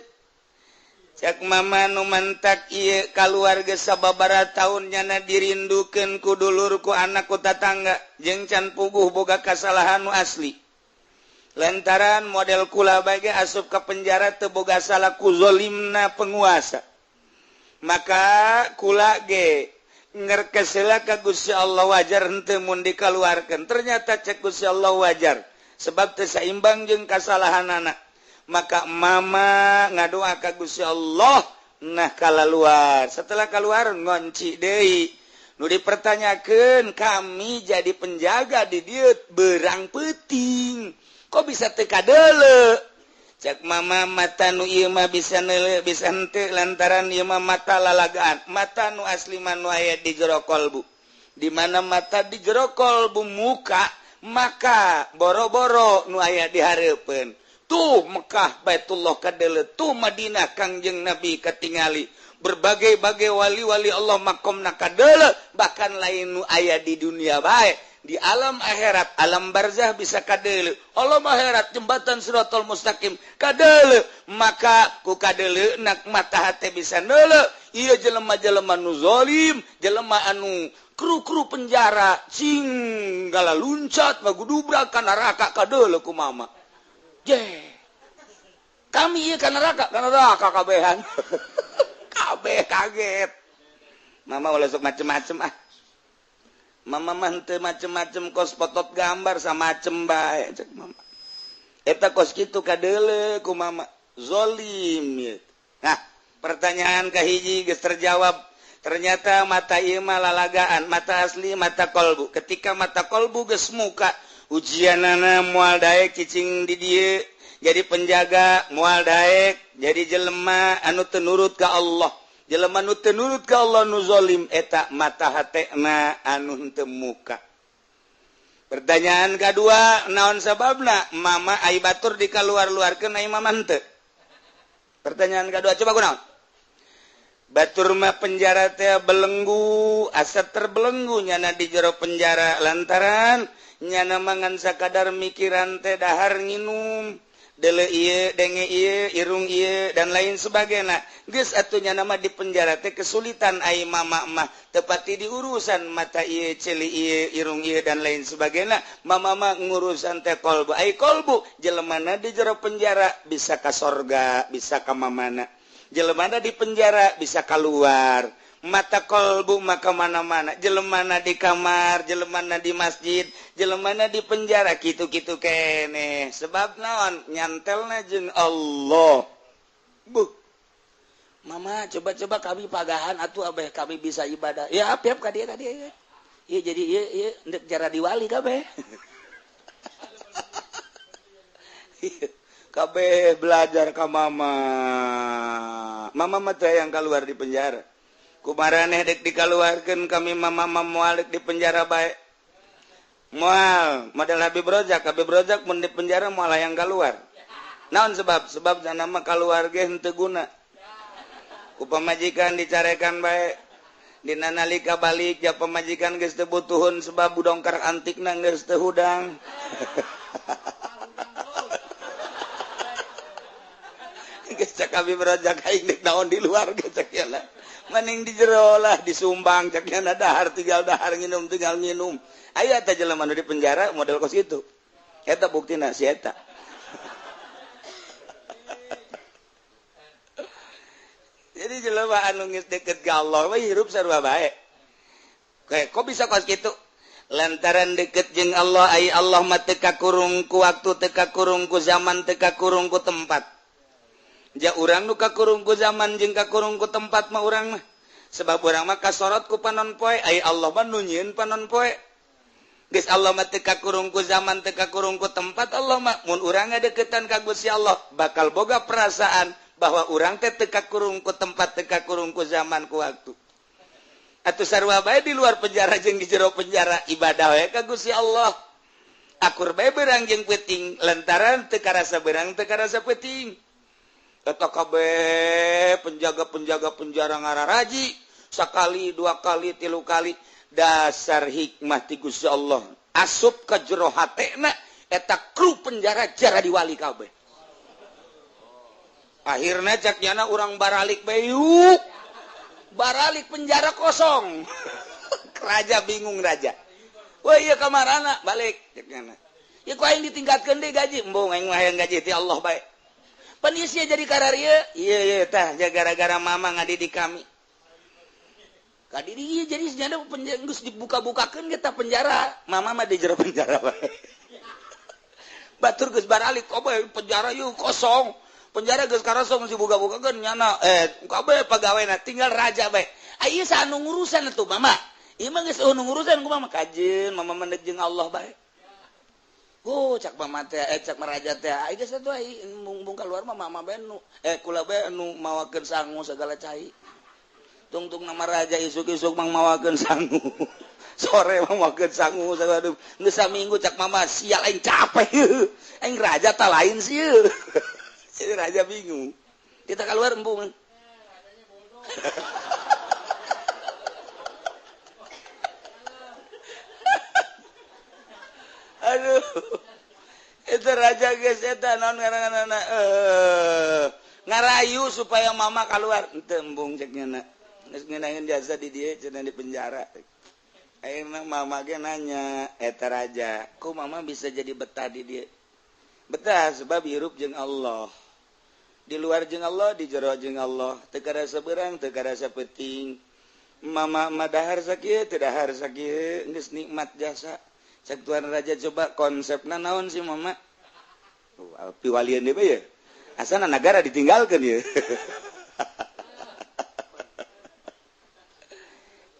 Cek mama nu mantak ieu kaluarga sababaraha taun nyana dirindukeun ku dulur ku anak ku tatangga jeung can puguh boga kasalahan nu asli. Lantaran model kula bae asup ka penjara teu boga salah ku zolimna penguasa. Maka kula ge ngerkesela ka Gusti Allah wajar henteu mun dikaluarkeun. Ternyata cek Gusti Allah wajar sebab teu saimbang jeung kasalahanana. Maka mama ngadoa ka Gusti Allah nah kalaluar. Setelah keluar ngonci deui. Nu dipertanyakeun kami jadi penjaga di dieu berang peuting. Kok bisa teu kadeuleu? Cek mama mata nu ieu mah bisa neuleu bisa henteu lantaran ieu mah mata lalagaan. Mata nu asli mah nu aya di jero kolbu. Di mana mata di jero kolbu muka, maka boro-boro nu aya di hareupeun. Tuh Mekah Baitullah kadeuleu, tuh Madinah Kangjeng Nabi katingali. Berbagai-bagai wali-wali Allah makomna kadeuleu, bahkan lain nu aya di dunia bae. Di alam akhirat, alam barzah bisa kadeuleu. Alam akhirat jembatan Siratal Mustaqim kadeuleu. Maka ku kadeuleu nak mata hate bisa neuleu. Ieu jelema-jelema nu zalim, jelema anu kru-kru penjara cing gala luncat magudubrak ka neraka kadeuleu ku mama. Je. Kami ieu ka neraka kabehan. Kabeh kaget. Mama ulah sok macem-macem ah. Mama mah henteu macem-macem kos potot gambar samacem bae cek mama. Eta kos kitu kadeuleu ku mama zolim ieu. Nah, pertanyaan kahiji geus terjawab. Ternyata mata ieu mah lalagaan, mata asli mata kolbu. Ketika mata kolbu geus muka, ujianana moal daek cicing di dieu, jadi penjaga moal daek, jadi jelema anu teu nurut ka Allah. Jelema nu teu nurut ka Allah nu zalim eta mata hatena anu henteu muka. Pertanyaan kedua, naon sababna mama ai batur dikaluar-luarkeun ai mama henteu? Pertanyaan kedua coba kunaon? Batur mah penjara teh belenggu, asa terbelenggu nyana di jero penjara lantaran nyana mangan sakadar mikiran teh dahar nginum. Dele ieu, denge ieu, irung ieu dan lain sebagainya. Geus atuh nya nama di penjara teh kesulitan ai mama mah tepati di urusan mata ieu, ceuli ieu, irung ieu dan lain sebagainya. Mama mah ngurusan teh kolbu. Ai kolbu jelemana di jero penjara bisa ka sorga, bisa ka mamana. Jelemana di penjara bisa keluar. Mata kolbu maka mana-mana, jelemana di kamar, jelemana di masjid, jelemana di penjara, kitu-kitu kene. Sebab naon nyantelna jeung Allah. Buh. Mama coba-coba kami pagahan atuh abeh kami bisa ibadah. Ya apiap ka dieu ka dieu. Ieu jadi ieu ieu ndek jara diwali kabeh. Kabeh belajar ka mama. Mama mah teh yang keluar di penjara. Kumaraneh dek dikaluarkeun kami mama moal dek di penjara bae. Moal model Habib Rozak mun di penjara moal hayang keluar. Naon sebab? Sebab nama keluar ge henteu guna. Ku pamajikan dicarekan bae. Dina nalika balik ja pamajikan geus teu butuhun sebab dongkar antikna geus teu hudang. Geus cak Habib Rozak aing dek naon di luar ge cak ya lah. Mending di jero lah disumbang cak nya dahar tinggal dahar nginum tinggal nginum. Aya teh jelema nu di penjara model kos kitu. Eta buktina si eta. Jadi jelema anu geus deket ka Allah mah hirup sarua bae. Kayak kok bisa kos kitu? Lantaran deket jeung Allah, ai Allah mah teu kakurung ku waktu, teu kakurung ku zaman, teu kakurung ku tempat. Ja urang nu kakurung ku zaman jeung kakurung ku tempat mah urang mah. Sebab urang mah kasorot ku panon poe, ai Allah mah nu nyieun panon poe. Geus Allah mah teu kakurung ku zaman, teu kakurung ku tempat, Allah mah mun urang ngadeukeutan ka Gusti Allah bakal boga perasaan bahwa urang teh teu kakurung ku tempat, teu kakurung ku zaman ku waktu. Atuh sarua bae di luar penjara jeung di jero penjara ibadah we ka Gusti Allah. Akur bae beurang jeung peuting lantaran teu karasa beurang teu karasa peuting. Eta kabeh penjaga-penjaga penjara ngararaji sakali, dua kali, tilu kali, dasar hikmah ti Gusti Allah asup ka jero hatena eta kru penjara jara diwali kabeh. Akhirna cak nyana urang baralik bae yuk. Baralik penjara kosong. Raja bingung raja. Wah iya kamarana balik cak nyana. Ya ku aing ditingkatkeun deui gaji, embung aing mah hayang gaji ti Allah bae. Pan ieu sia jadi kararieu. Ieu ieu tah gara-gara mama ngadidik kami. Kadiri ieu jadi senyana geus dibuka-bukakeun ge tah penjara. Mama mah di jero penjara bae. Batur geus baralik kabeh penjara ieu kosong. Penjara geus karasong geus dibuka-bukakeun nyana kabeh pagawena tinggal raja bae. Ieu saha nu ngurusan atuh mama? Ieu mah geus nu ngurusan ku mama kajeun mama mendek jeung Allah bae. Oh cak mama teh cak maraja teh ai geus atuh ai mung keluar mah mama bae nu kula bae nu mawakeun sangu segala cai. Tungtung nama raja isuk-isuk mang mawakeun sangu. Sore mawakeun sangu segala geus saminggu cak mama sial aing capek. Aing raja ta lain sieun. Jadi raja bingung. Kita keluar embung. Aduh. Itu raja geus eta naon ngaranna ngarayu supaya mama keluar. Henteu embung cek nya. Geus ngeunaheun jasa di dieu cenah di penjara. Ayeuna mama ge nanya eta raja, "Ku mama bisa jadi betah di dieu?" Betah sebab hirup jeung Allah. Di luar jeung Allah, di jero jeung Allah, teu karasa beurang, teu karasa peuting. Mama mah dahar sakieu, teu dahar sakieu, geus nikmat jasa. Cek tuan raja coba konsepna naon sih mama? Piwalian deui bae ya. Asana nagara ditinggalkeun ieu.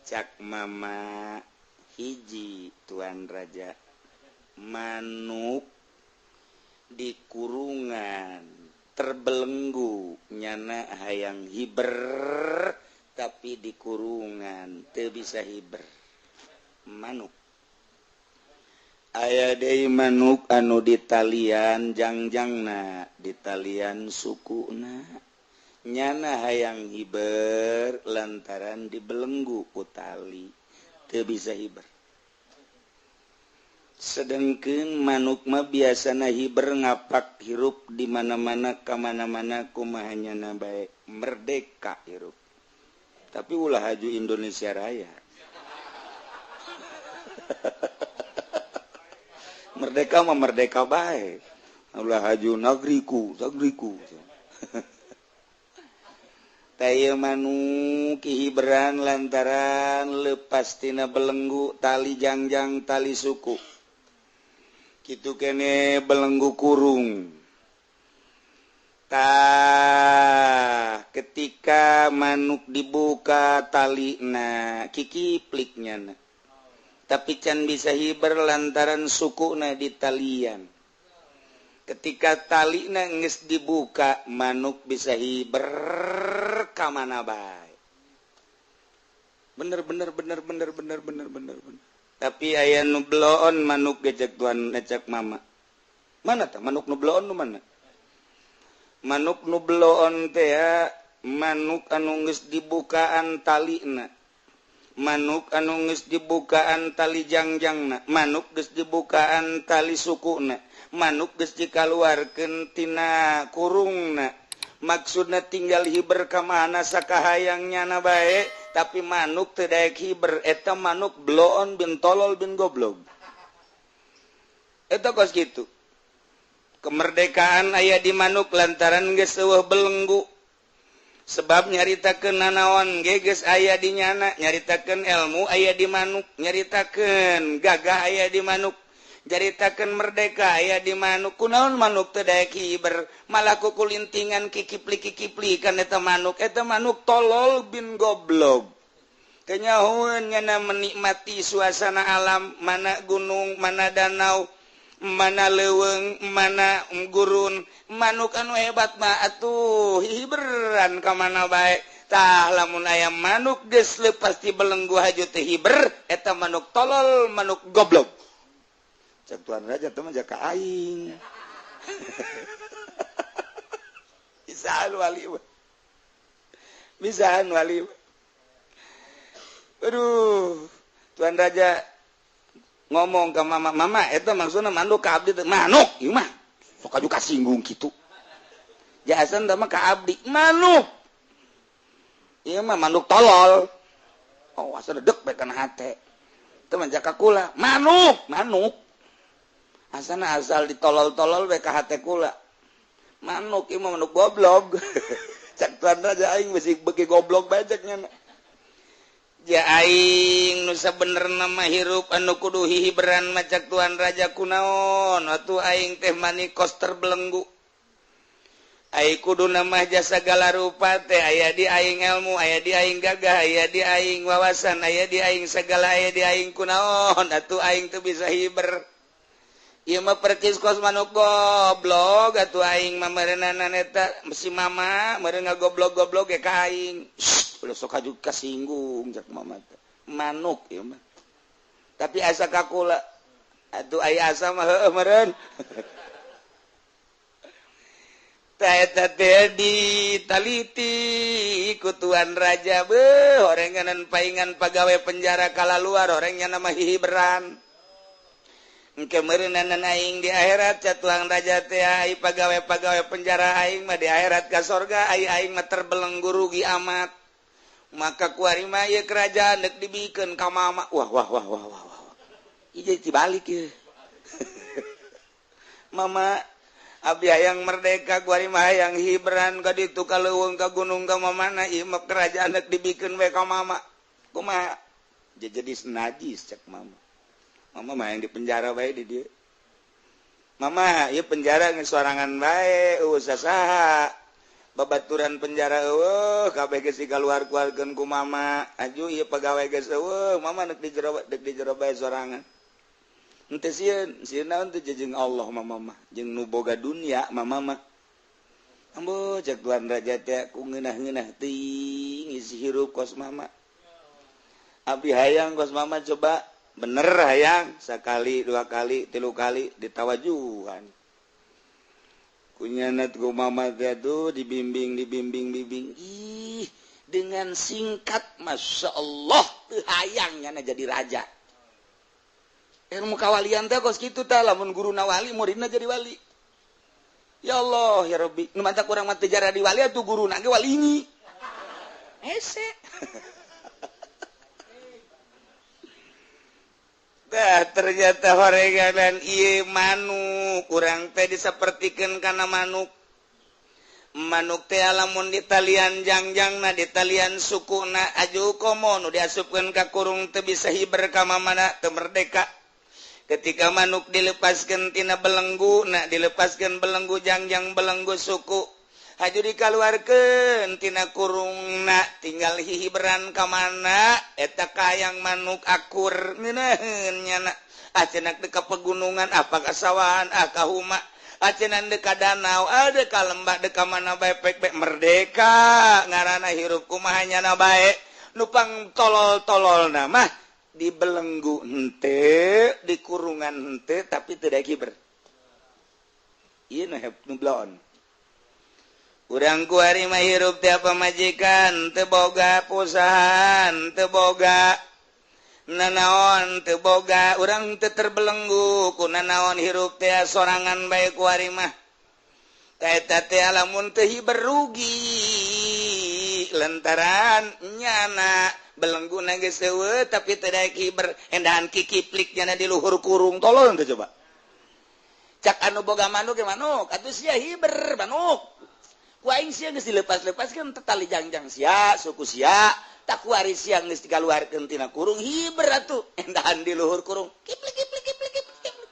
Cak mama hiji tuan raja manuk di kurungan terbelenggu nyana hayang hiber tapi di kurungan teu bisa hiber manuk. Aya deui manuk anu ditalian jangjangna ditalian sukuna nyana hayang hiber lantaran dibelenggu ku tali teu bisa hiber. Sedengkeun manuk mah biasana hiber ngapak hirup di mana-mana ka mana-mana kumaha nyana bae merdeka hirup. Tapi ulah haju Indonesia Raya. Merdeka mah merdeka bae. Ulah haju nagriku, nagriku. Taya manuk hiberan lantaran lepas tina belenggu tali jangjang tali suku. Kitu kene belenggu kurung. Tah ketika manuk dibuka talina kikipliknya na. Tapi can bisa hiber lantaran sukuna di talian. Ketika talina geus dibuka manuk bisa hiber ka mana bae. Bener bener bener bener bener bener bener bener. Tapi aya nu bloon manuk gejek tuan ecek mama. Mana tah manuk nu bloon nu mana? Manuk nu bloon teh ya, manuk anu geus dibukaan talina. Manuk anu geus dibukaan tali jangjangna, manuk geus dibukaan tali sukuna, manuk geus dikaluarkeun tina kurungna. Maksudna tinggal hiber ka mana sakahayang nyana bae, tapi manuk teu daek hiber, eta manuk bloon bin tolol bin goblog. Eta kos kitu. Kemerdekaan aya di manuk lantaran geus eueuh belenggu. Sebab nyaritakeun nanaon geges aya di nyana, nyaritakeun ilmu aya di manuk, nyaritakeun gagah aya di manuk, nyaritakeun merdeka aya di manuk. Kunaon manuk teu daek hiber, malah kukulintingan kikipli-kikipli kan eta manuk. Eta manuk tolol bin goblok. Kenyahoeun nyana menikmati suasana alam, mana gunung, mana danau, mana leuweung, mana gurun. Manuk anu hebat mah atuh hiberan ka mana bae. Tah lamun aya manuk geus leupas ti belenggu haju teu hiber, eta manuk tolol, manuk goblok. Cek Tuan Raja teh mah jaka aing. Bisaan wali mah. Bisaan wali mah. Aduh, Tuan Raja ngomong ke mama, mama eta maksudna manuk ka abdi teh manuk ieu mah. Sok aju kasinggung kitu. Jahasan teh mah ka abdi manuk. Ieu mah manuk tolol. Oh, asa dedek bae kana hate. Teu mah jaka kula, manuk, manuk. Asana asal ditolol-tolol bae ka hate kula. Manuk ieu mah manuk goblok. Cak Tuan Raja aing beusi beuki goblok bae cek nya. Ja aing nu sabenerna mah hirup anu kudu hihiberan mah cak Tuan Raja kunaon atuh aing teh manikos terbelenggu. Ai kuduna mah jasa segala rupa teh aya di aing ilmu, aya di aing gagah, aya di aing wawasan, aya di aing segala, aya di aing kunaon atuh aing teu bisa hiber. Ieu mah percis kos manuk goblok atuh aing mah meureunana eta si mama meureun ngagoblok-goblok ge ka aing. Ulah sok aju kasinggung cak mama teh. Manuk ieu mah. Tapi asa ka kula atuh aya asa mah heueuh meureun. Tah eta teh ditaliti ku Tuan Raja beuh horenganan paingan pagawe penjara kalaluar horengnya nama hihiberan. Engke meureunana aing di akhirat ca Tuan Raja teh ai pagawe-pagawe penjara aing mah di akhirat ka sorga ai aing mah terbelenggu rugi amat. Maka kuari mah ieu kerajaan deuk dibikeun ka mama. Wah wah wah wah wah wah. Ieu jadi dibalik ieu. Mama abdi hayang merdeka kuari mah hayang hiberan ka ditu ka leuweung ka gunung ka mamana ieu mah kerajaan deuk dibikeun we ka mama. Kumaha? Jadi najis cek mama. Mama mah yang di penjara bae di dieu. Mama ieu penjara geus sorangan bae eueuh sasaha. Babaturan penjara eueuh kabeh geus dikaluar-keluarkeun ku mama. Aju ieu pagawe geus eueuh, mama deuk di jero deuk di jero bae sorangan. Henteu sieun, sieun naon teh jeung Allah mama mah, jeung nu boga dunia mama mah. Ambo cek Tuan Raja teh ku ngeunah-ngeunah teuing isi hirup kos mama. Abdi hayang kos mama coba bener hayang sekali dua kali tilu kali ditawajuhan kunyanat ku mama teh tuh dibimbing dibimbing bimbing ih dengan singkat masya Allah teu hayang nyana jadi raja. Ilmu kawalian teh kos kitu tah lamun guruna wali muridna jadi wali. Ya Allah ya Rabbi nu mantak urang mah teu jadi wali atuh guruna ge wali ni hese. Dah ternyata horeganan ieu manuk kurang teh disapertikeun kana manuk. Manuk teh lamun ditalian jangjangna ditalian sukuna aju komo nu diasupkeun ka kurung teu bisa hiber ka mamana teu merdeka. Ketika manuk dilepaskeun tina belenggu na dilepaskeun belenggu jangjang belenggu suku haju dikaluarkeun tina kurungna tinggal hihiberan ka mana eta kayang manuk akur ngeunaheun nyana acenah deuk ka pegunungan apa ka sawahan ah ka huma acenah deuk ka danau ah deuk ka lembah deuk ka mana bae pek pek merdeka ngaranna hirup kumaha nyana bae nu pang tolol-tololna mah dibelenggu henteu di kurungan henteu tapi teu daek hiber. Ieu nu bloon. Urang kuari mah hirup teh pamajikan teu boga perusahaan teu boga nanaon teu boga urang teu terbelenggu ku nanaon hirup teh sorangan bae kuari mah. Eta teh lamun teu hiber rugi lantaran nyana belenggu na geus eueuh tapi teu daek hiber endahan kikiplik nyana di luhur kurung tolol teh coba. Cak anu boga manuk ge manuk atuh sia hiber manuk. Ku aing sia geus dilepas-lepaskeun tali jangjang sia, suku sia, tak kuari sia geus dikaluarkeun tina kurung hiber atuh. Endahan di luhur kurung. Kiplik kiplik kiplik kiplik kiplik.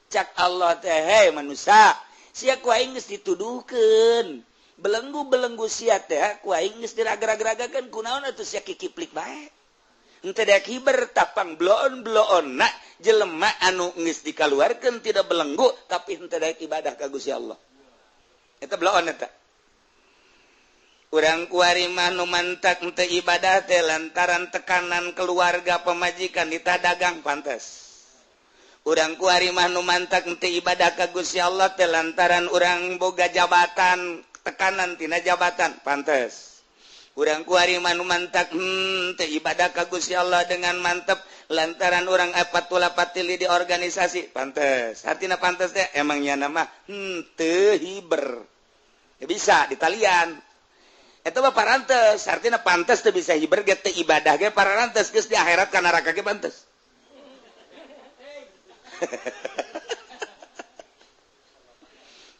Cak Allah teh, hei manusia, sia ku aing geus dituduhkeun. Belenggu-belenggu sia teh ku aing geus diraga-ragakeun, kunaon atuh sia kikiplik bae. Henteu daek hiber tapang bloon-bloonna jelema anu geus dikaluarkeun tidak belenggu tapi henteu daek ibadah ka Gusti Allah. Eta bloon eta. Urang kuari mah nu mantak henteu ibadah teh lantaran tekanan keluarga pemajikan ditadagang pantes. Urang kuari mah nu mantak henteu ibadah ka Gusti Allah teh lantaran urang boga jabatan, tekanan tina jabatan pantes. Urang kuari mah nu mantak teu ibadah ka Gusti Allah dengan mantep lantaran urang patula patili di organisasi pantes. Artina pantes teh emangnya nama teu hiber. Ya bisa ditalian. Eta mah parantes, artina pantes teu bisa hiber ge teu ibadah ge parantes geus di akhirat ka neraka ge pantes.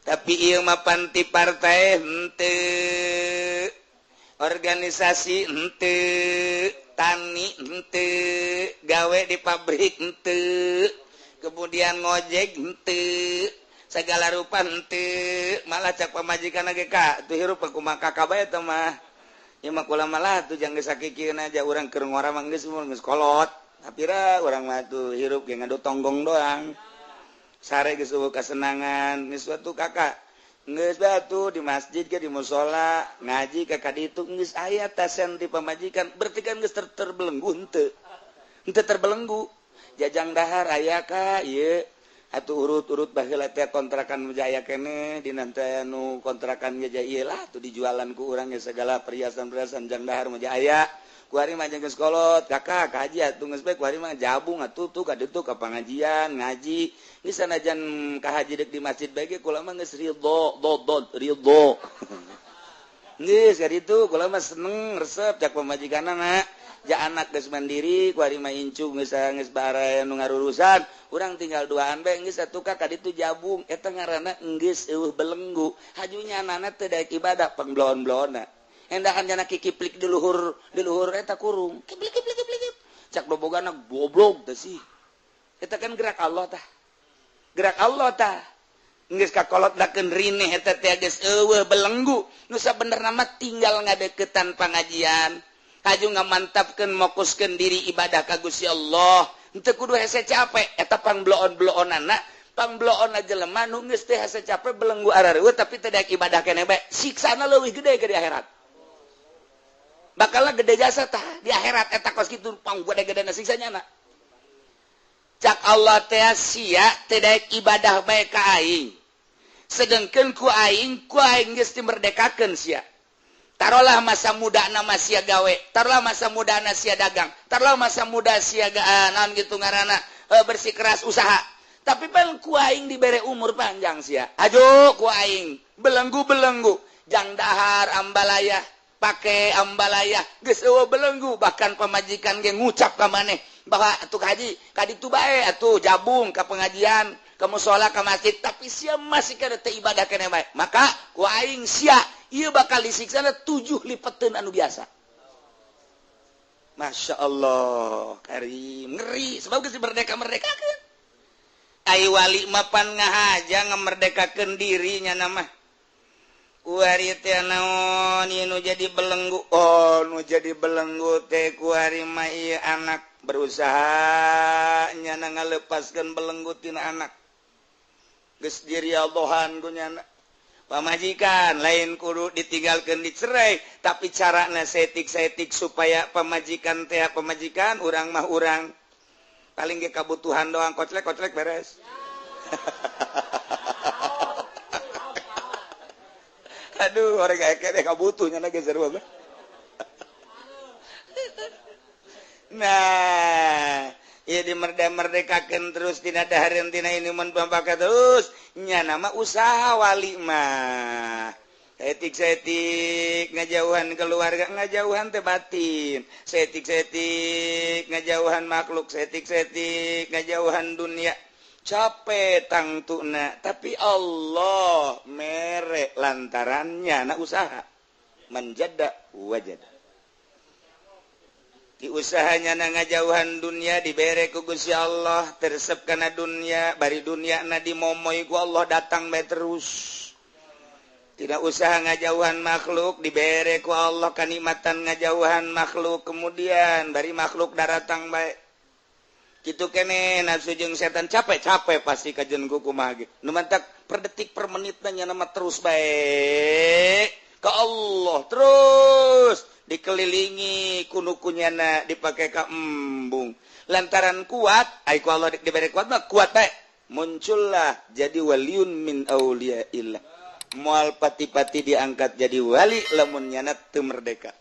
Tapi ieu mah panti partai henteu, organisasi henteu, tani henteu, gawe di pabrik henteu, kemudian ngojek henteu, segala rupa henteu, malah cak pamajikan ge ka tuh hirup kumaha kakak bae teh mah. Ieu mah kula malah tuh jang geus sakikieun aja urang keur ngora mah geus umur geus kolot. Tapi ra urang mah tuh hirup ge ngadu tonggong doang. Sare geus eueuh kasenangan, geus atuh kakak. Geus batu di masjid ke di musola ngaji ka kaditu geus aya tasen di pamajikan, berarti kan geus terbelenggu henteu. Henteu terbelenggu. Jajang dahar aya ka ieu atuh urut-urut baheula teh kontrakan jaya keneh dina teh anu kontrakan ge ieu lah tuh dijualan ku urang ge segala perhiasan-perhiasan jang dahar mah aya. Kuari mah geus kolot kakak kaji atuh geus bae kuari mah jabung atuh tuh ka ditu ka pangajian ngaji. Geus sanajan ka haji deuk di masjid bae ge kula mah geus ridho dodod ridho. Geus ka ditu kula mah seneng resep cak pamajikanna ja anak geus mandiri kuari mah incu geus geus baraya nu ngarurusan urang tinggal duaan bae geus atuh ka ditu jabung eta ngaranna geus eueuh belenggu hajunya anana teu daek ibadah pangbloon-bloonna. Endahan jana kikiplik di luhur eta kurung. Kiplik kiplik kiplik. Cak dobogana goblok teh sih. Eta kan gerak Allah tah. Gerak Allah tah. Geus kakolot dakeun rineh eta teh geus eueuh belenggu. Nu sabenerna mah tinggal ngadeukeutan pangajian. Haju ngamantapkeun mokuskeun diri ibadah ka Gusti Allah. Henteu kudu hese capek eta pangbloon-bloonana. Pangbloon jelema nu geus teh hese capek belenggu arareueuh tapi teu daek ibadah keneh bae. Siksana leuwih gede ke di akhirat. Bakal gede jasa tah di akhirat eta kos kitu pang gede-gedena siksanya na. Cak Allah teh sia teu daek ibadah bae ka aing. Sedengkeun ku aing geus dimerdekakeun sia. Tarolah masa mudana mah sia gawe, tarolah masa mudana sia dagang, tarolah masa muda sia naon kitu ngaranna bersikeras usaha. Tapi pan ku aing dibere umur panjang sia. Ajo ku aing belenggu-belenggu jang dahar ambalaya pake ambalaya geus eueuh belenggu bahkan pamajikan ge ngucap ka maneh bahwa atuh haji ka ditu bae atuh jabung ka pengajian ka musala ka masjid tapi sia masih kana teu ibadah keneh bae maka ku aing sia ieu bakal disiksana 7 lipeteun anu biasa. Masya Allah karim ngeri sebab geus merdeka-merdekakeun ai wali mah pan ngahaja ngamerdekakeun dirinya nama kuari teh naon ieu nu jadi belenggu oh nu jadi belenggu teh kuari mah ieu anak berusaha nyana ngalepaskeun belenggu tina anak geus dirialdohan ku nyana pamajikan lain kudu ditinggalkeun dicerai tapi carana setik-setik supaya pamajikan teh pamajikan urang mah urang paling ge kabutuhan doang koclek-koclek beres. Aduh, orang kayak deh kabutuhnya lagi seru banget. Nah, ya dimerdeka-merdekakeun terus tina dahareun tina inuman pampaka terus nya nama usaha wali mah. Setik-setik ngajauhan keluarga, ngajauhan teh batin. Setik-setik ngajauhan makhluk, setik-setik ngajauhan dunia. Capek tangtuna, tapi Allah mere lantarannya na usaha. Manjada wajada. Di usahanya na ngajauhan dunia dibere ku Gusti Allah, teresep kana dunia, bari dunia na dimomoy ku Allah datang bae terus. Tidak usaha ngajauhan makhluk dibere ku Allah kanikmatan ngajauhan makhluk, kemudian bari makhluk daratang bae. Kitu kene nafsu jeung setan capek-capek pasti kajen ku kumaha ge. Nu mantak per detik per menitna nya mah terus bae ka Allah terus dikelilingi ku nu kunyana dipake ka embung. Lantaran kuat, ai ku Allah dibere kuat mah kuat bae. Muncullah jadi waliun min auliyaillah. Moal pati-pati diangkat jadi wali lamun nyana teu merdeka.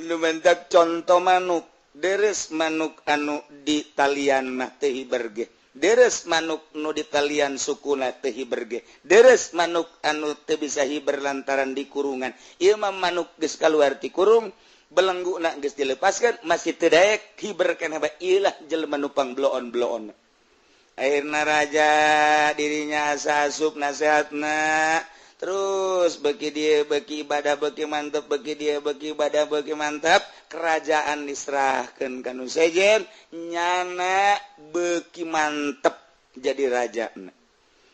Nu mantak contoh manuk, deres manuk anu di talian mah teu hiber ge. Deres manuk nu di talian sukuna teu hiber ge. Deres manuk anu teu bisa hiber lantaran di kurungan. Ieu mah manuk geus kaluar ti kurung, belengguna geus dilepaskeun masih teu daek hiber keneh bae. Ieu lah jelema nu pangbloon-bloon. Akhirna raja dirinya asa asup nasehatna terus beki dia beki ibadah beki mantep, beki dia beki ibadah beki mantap, kerajaan diserahkan ka nu sejen nyana beki mantep jadi raja.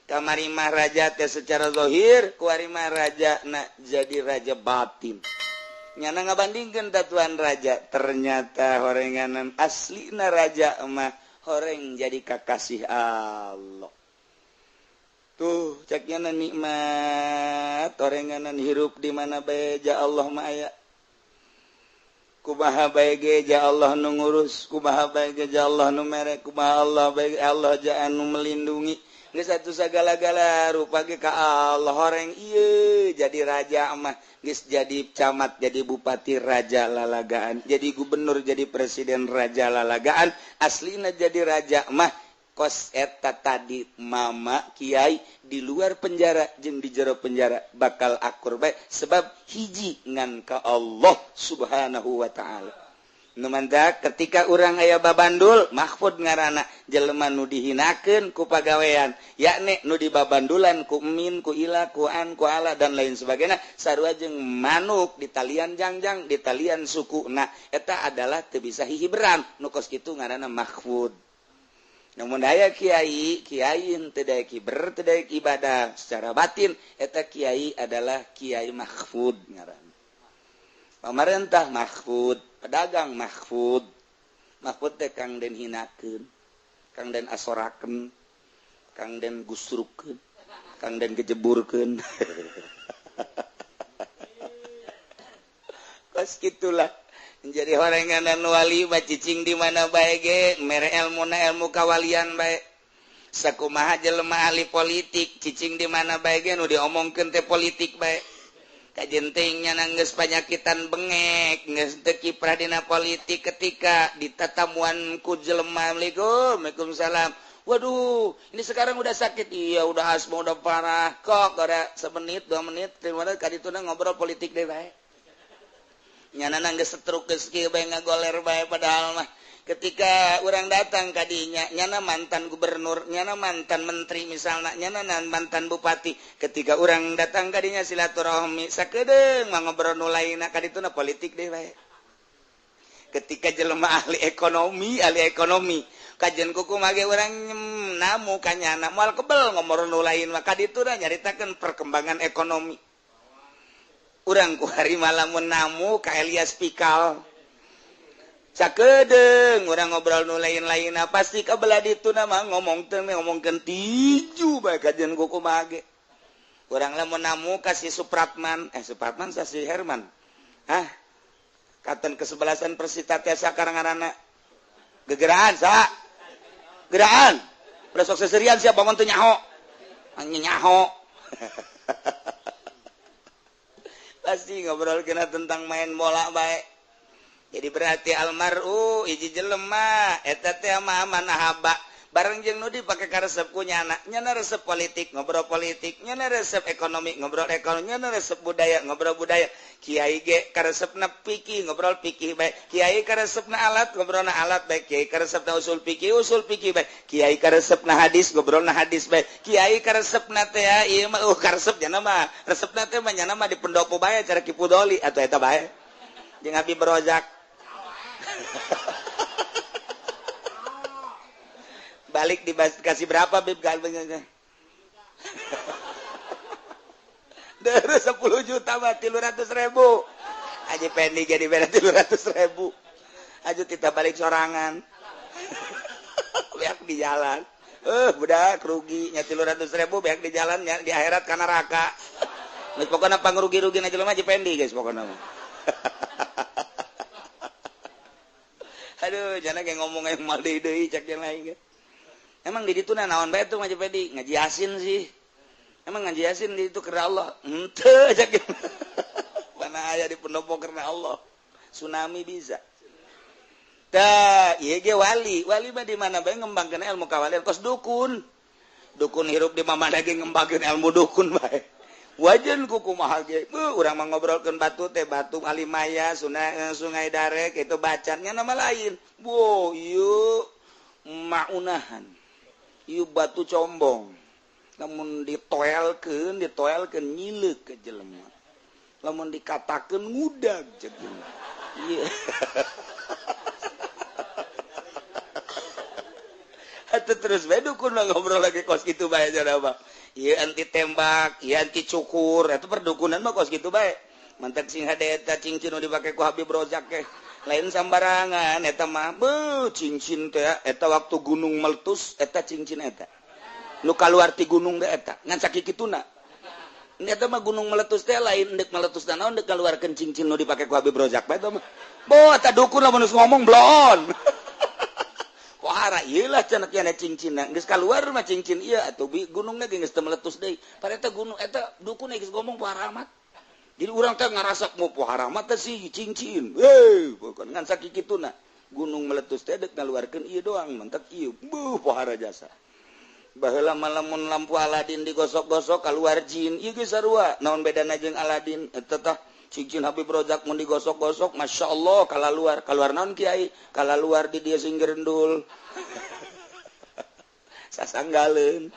Kamari mah raja teh secara zahir, kuari mah raja na jadi raja batin. Nyana ngabandingkeun tatuan raja, ternyata horenganan aslina raja mah horeng jadi kakasih Allah. Tuh ceknya nikmat orenganan hirup di mana bae ja Allah mah aya. Kumaha bae ge ja Allah nu ngurus, kumaha bae ge ja Allah nu mere, kumaha Allah bae Allah ja anu melindungi. Geus atuh sagala-gala rupa ge ka Allah horeng ieu jadi raja mah, geus jadi camat, jadi bupati raja lalagaan, jadi gubernur, jadi presiden raja lalagaan, aslina jadi raja mah kos eta tadi mama kiai di luar penjara jeung di jero penjara bakal akur bae sebab hiji ngan ka Allah Subhanahu wa taala. Nu mantak ketika urang aya babandul mahfud ngaranna jelema nu dihinakeun ku pagawean, yakni nu dibabandulan ku min, ku ila, ku an, ku ala dan lain sebagainya, sarua jeung manuk di talian jangjang, di talian sukuna, eta adalah teu bisa hihiberan nu kos kitu ngaranna mahfud. Namun daya kiai, kiai teu daek hiber, teu daek ibadah secara batin, eta kiai adalah kiai mahfud ngaranna. Pamarentah mahfud, pedagang mahfud. Mahfud teh kang den hinakeun, kang den asorakeun, kang den gusrukeun, kang den kejeburkeun. Kos kitulah. Jadi horenganan wali mah cicing di mana bae ge mere elmuna ilmu kawalian bae. Sakumaha jelema ahli politik cicing di mana bae ge nu diomongkeun teh politik bae. Kajenting nya geus panyakitan bengek geus teu kiprah dina politik ketika ditatamuan ku jelema, Assalamualaikum, waalaikumsalam. Waduh, ini sekarang udah sakit. Iya, udah asma udah parah. Kok ada semenit, 2 menit, 3 menit kadituna ngobrol politik deh bae. Nyana geus setruk geus kieu bae ngagoler bae padahal mah ketika orang datang kadinya nyana mantan gubernur, nyana mantan menteri misalnya, nyana mantan bupati, ketika orang datang kadinya silaturahmi sakedeung mah ngobrol nu lainna kadituna politik deh bae. Ketika jelema ahli ekonomi kajian kuku mage urang namu ka nyana moal kebel ngobrol nu lain mah kadituna nyaritakeun perkembangan ekonomi. Urang ku hari malamun namu ka Elias Pikal sakedeung urang ngobrol nu lain-lainna pasti kabelah dituna mah ngomong teh ngomongkeun tiju bae kajian kuku mage. Urang lamun namu ka si Supratman, Supratman sa si Herman. Hah? Katen kesebelasan Persita teh sakarang ngaranna. Gegeraan sa. Geraan. Besok seserian sia bangun teu nyaho. Nyaho. Pasti ngobrol kena tentang main bola bae. Jadi berarti almaru hiji jelema eta teh mah manahaba. Bareng jeung nu dipake karesep ku nyana, nyana resep politik ngobrol politik, nyana resep ekonomi ngobrol ekonomi, nyana resep budaya ngobrol budaya. Kiai ge karesepna fikih ngobrol fikih bae, kiai karesepna alat ngobrolna alat bae, kiai karesepna usul fikih bae, kiai karesepna hadis ngobrolna hadis bae, kiai karesepna teh ieu mah karesep nyana mah, resepna teh mah nyana mah di pendopo bae cara Ki Pudoli atuh eta bae. Jeung Habib Rozak. Balik dikasih berapa Bib galbengnya? Dari 10 juta mah 300.000. Aji Pendi jadi beda 300.000. Aja kita balik sorangan. Beak di jalan. Budak rugi nya 300.000 beak di jalan nya di akhirat kana neraka. Geus pokona pangrugi-rugi na jelema Haji Pendi guys pokona mah. Aduh, jangan kayak ngomong yang mal deui cek yang lain ge. Emang di ditu naon bae tuh Haji Pendi? Ngaji Yasin sih. Emang ngaji Yasin di itu karena Allah? Henteu cek. Mana aya di pendopo karena Allah. Tsunami bisa. Tah, ieu ge wali. Wali mah di mana bae ngembangkeun ilmu kawalian kos dukun. Dukun hirup di mana ge ngembangkeun ilmu dukun bae. Wajan kukumaha ge. Urang mah ngobrolkeun batu teh batu Alimaya, sungai Darek itu bacannya nama lain. Wo, ieu maunahan. Ieu batu combong. Lamun ditoelkeun nyileuk ke jelema. Lamun dikatakeun ngudag jeung jelema. Ieu. Atuh terus bae dukun mah ngobrol lagi kos kitu bae cenah mah. Ieu anti tembak, ieu anti cukur, eta perdukunan mah kos kitu bae. Mantak sing hade eta cincin nu dipake ku Habib Rozak ge. Lain sambarangan eta mah beuh cincin teh eta waktu gunung meletus eta cincin eta. Nu kaluar ti gunung teh eta ngan sakikituna. Eta mah gunung meletus teh lain deuk meletus naon deuk kaluarkeun cincin nu dipake ku Habib Rozak bae eta mah. Boh eta dukun lamun geus ngomong bloon. Pohara ieu lah cenah kieu cincinna geus kaluar mah cincin ieu atuh gunungna ge geus teu meletus deui. Padahal eta gunung eta dukun geus ngomong pohara amat. Jadi urang teh ngarasa mau pohara amat teh sih cincin. Heuh, bukan ngan sakikituna. Gunung meletus teh deuk ngaluarkeun ieu doang mentek ieu. Beuh pohara jasa. Baheula mah lamun lampu Aladin digosok-gosok kaluar jin. Ieu geus sarua. Naon bedana jeung Aladin? Eta tah cincin Habib Rozak mun digosok-gosok Masya Allah kalaluar. Kaluar naon kiai? Kalaluar di dia sing gerendul. Sasanggaleun.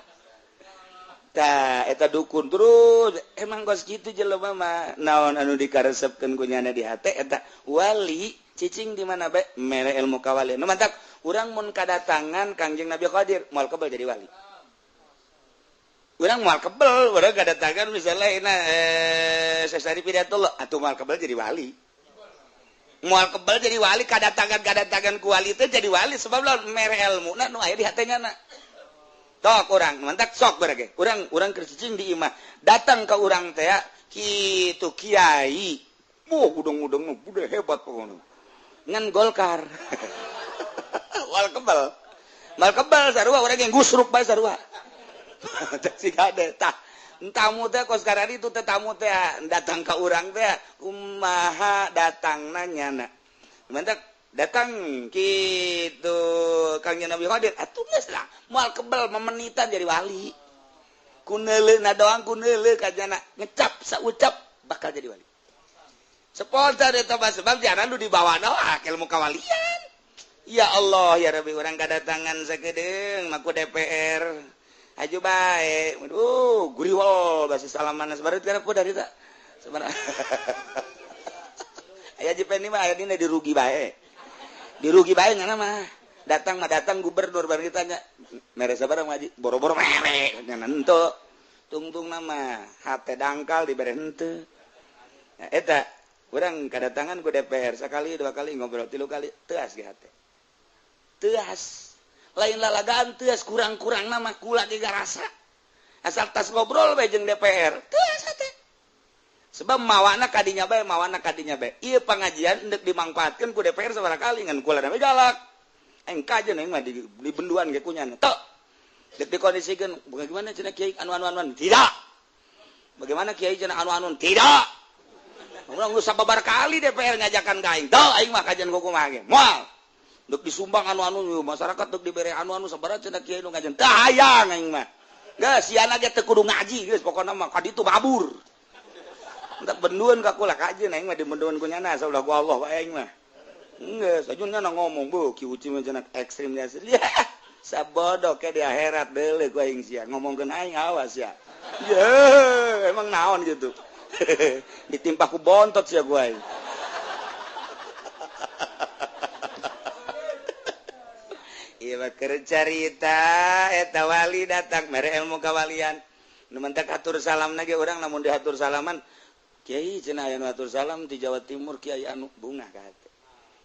Tah eta dukun terus emang kos kitu jelema mah naon anu dikaresepkeun ku nyana di hate eta wali cicing di mana bae mere ilmu kawalian. Nu mantak urang mun kadatangan Kangjeng Nabi Khadir moal kebel jadi wali. Urang moal kebel, urang kadatangan misalnya ina Sesari Pidatullah atuh moal kebel jadi wali. Moal kebel jadi wali kadatangan ku wali teh jadi wali sebab lamun mere ilmuna nu aya di hate nyana. Tok urang mantak sok berage. Urang keur cicing di imah datang ka urang teh kitu kiai. Wah udang-udang udah hebat pokoknya. Ngan Golkar. Moal kebel. Moal kebel sarua urang yang gusruk bae sarua. Si kade tah tamu teh kos karari itu teh tamu teh datang ka urang teh kumaha datangna nyana. Mantak datang kitu Kangjeng Nabi Khadir atuh geus lah moal kebel memenitan jadi wali. Kuneuleuh doang kuneuleuh ka nyana ngecap saucap bakal jadi wali. Spontan eta mah sebab jangan nu dibawa ilmu kawalian. Ya Allah ya Rabbi urang kadatangan sakedeung maku DPR. Aju bae. Aduh, guriwol basi salaman sabareut kana ku dari ta. Sabar. Aya Jependi mah aya dina dirugi bae. Dirugi bae ngana mah. Datang mah datang gubernur bareng ditanya, mere sabaraha ngaji? Boro-boro mere nya henteu. Tungtung nama hate dangkal dibere henteu. Ya, eta urang kadatangan ku DPR sakali dua kali ngobrol tilu kali teuas ge hate. Teuas. Lain lalagaan teuas kurang-kurang nama kula ge garasa. Asal tas ngobrol bae jeung DPR, teuas hate. Sebab mawana kadinya bae, mawana kadinya bae. Ieu pangajian endek dimangfaatkeun ku DPR sabaraha kali ngan kula da galak. Aing kajen aing mah di benduan ge kunyana. Tok. Dek dikondisikeun, bagaimana cenah kiai anu-anu-anu? Tidak. Bagaimana kiai cenah anu-anu? Tidak. Urang geus sababar kali DPR ngajakan ka aing. Tok aing mah kajian kumaha ge. Moal. Dek disumbang anu-anu masyarakat dek dibere anu-anu sabaraha cenah kiai nu ngajen. Teu hayang aing mah. Geus siana ge teu kudu ngaji geus pokona mah ka ditu mabur. Entak benduan ka kula kajeun aing mah dibenduan ku nyana saulah ku Allah wae aing mah. Geus aja nyana ngomong bu Ki Uci mah cenah ekstrim nya. Sabodo ke di akhirat deuleu ku aing sia ngomongkeun aing awas ya. Ye, emang naon gitu. Ditimpa ku bontot sia ku aing. Ieu keur carita eta wali datang mere ilmu kawalian. Nu mentak atur salam ge urang lamun diatur salaman kiai cenah aya nu atur salam di Jawa Timur kiai anu bungah ka hate.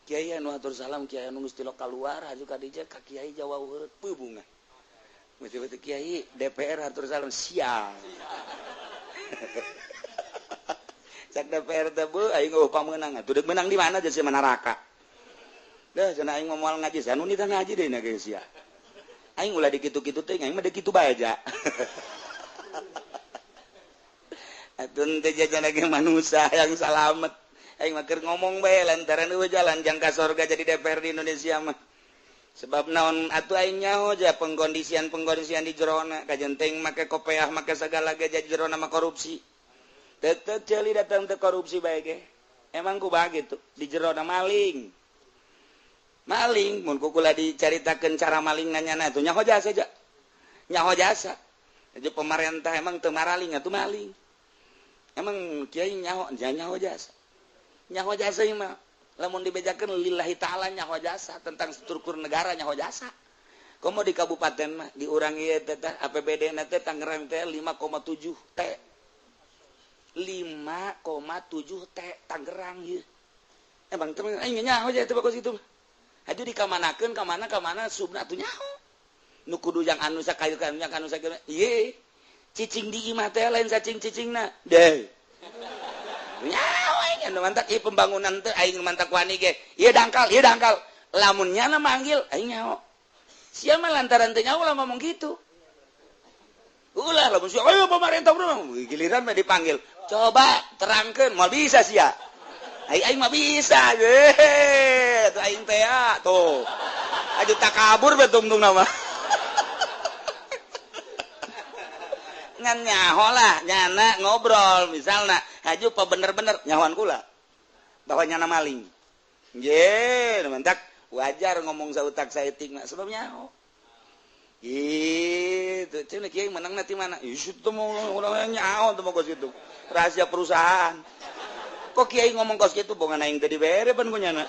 Kiai anu atur salam kiai anu geus tilok kaluar haju ka dieu ka kiai Jawa Heureut peuh bungah. Mesti kiai DPR atur salam sial. Cak DPR teh beuh aing eueuh pamenang atuh deuk menang di mana jeung neraka. Dah cenah aing moal ngaji sia nu nitah ngaji deui na geus sia. Aing ulah dikitu-kitu teh aing mah deuk kitu bae aja. Atuh teh jajan lagi manusia yang salamet. Aing mah keur ngomong bae lantaran eueuh jalan jangka sorga jadi DPR di Indonesia mah. Sebab naon atuh aing nyaho ja pengkondisian-pengkondisian di jerona kajen teh make kopeah make sagala ge jadi jerona mah korupsi. Tetep ceuli datang teh korupsi bae ge. Emang kumaha gitu di jerona maling. Maling mun kukula dicaritakeun cara maling nanyana atuh nyaho jasa ja. Nyaho jasa. Jadi pemerintah emang teu maraling atuh maling. Emang kiai nyaho nyaho jasa. Nyaho jasa ieu mah lamun dibejakeun lillahi ta'ala nyaho jasa tentang struktur negara nyaho jasa. Komo di kabupaten mah di urang ieu teh APBD na teh Tangerang teh 5,7 T. 5,7 T Tangerang ieu. Emang teh aing nyaho jasa teh bagus itu. Aju dikamanakeun ka mana subna atuh nyaho. Nu kudu yang anu sakayu ka anu sakieu. Ieu cicing di imah teh lain cacing cicingna. Deh. Nyaho aing anu mantak ieu pembangunan teh aing mantak wani ge. Ieu dangkal, ieu dangkal. Lamun nyana manggil aing nyaho. Sia mah lantaran teh nyaho lah ngomong gitu. Ulah lamun sia ayo pemerintah bro giliran mah dipanggil. Coba terangkeun moal bisa sia. Aing mah bisa ye tuh aing teh tuh. Aju takabur be tungtung nama. Ngan nyaho lah nyana ngobrol misalna haju pa bener-bener nyahoan kula bahwa nyana maling. Nggih, mantak wajar ngomong sautak saeutik mah sebab nyaho. Gitu, cenah kiai menangna ti mana? Ih, teu mau urang nyaho teu mau kos kitu. Rahasia perusahaan. Kok kiai ngomong kos kitu bongan aing teu dibere pan ku nyana.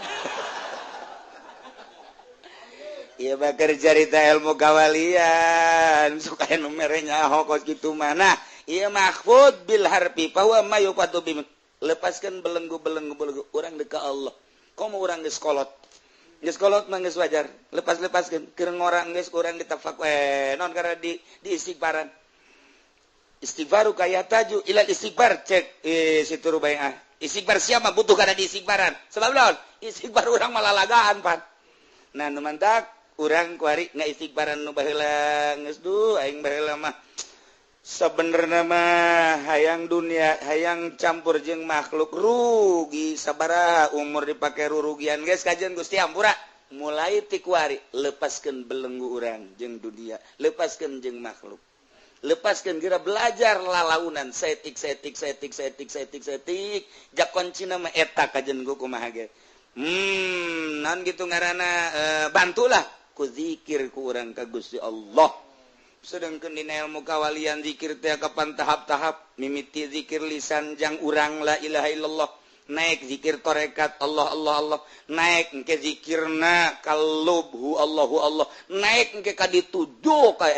Ieu mah keur carita ilmu kawalian, suka nu mere nyaho kos kitu mah. Nah, ieu mahfud bil harfi fa huwa ma yufadu bi. Lepaskan belenggu-belenggu urang deuk ka Allah. Komo urang geus kolot. Geus kolot mah geus wajar. Lepas-lepaskeun keur ngora geus urang ditafak non karena di istighfaran. Istighfaru kaya taju ilal istighfar cek situ rubaiah. Istighfar siapa butuh karena di istighfaran. Sebab naon? Istighfar urang malalagaan pan. Nah, nu mantak urang kuari ngaistighfaran nu baheula geus duh aing baheula mah sabenerna mah hayang dunia hayang campur jeung makhluk rugi sabaraha umur dipake rurugian geus kajian Gusti ampura. Mulai ti kuari lepaskeun belenggu urang jeung dunia, lepaskeun jeung makhluk. Lepaskan kira belajar lalaunan setik setik setik setik setik setik jak kuncina mah eta kajen ku kumaha ge. Non gitu ngaranna bantulah ku zikir ku urang ka Gusti Allah. Sedangkeun dina ilmu kawalian zikir teh kapan tahap-tahap mimiti zikir lisan jang urang la ilaha illallah naik zikir tarekat Allah Allah Allah naik engke zikirna kalub hu Allahu Allah naik engke ka dituduh ka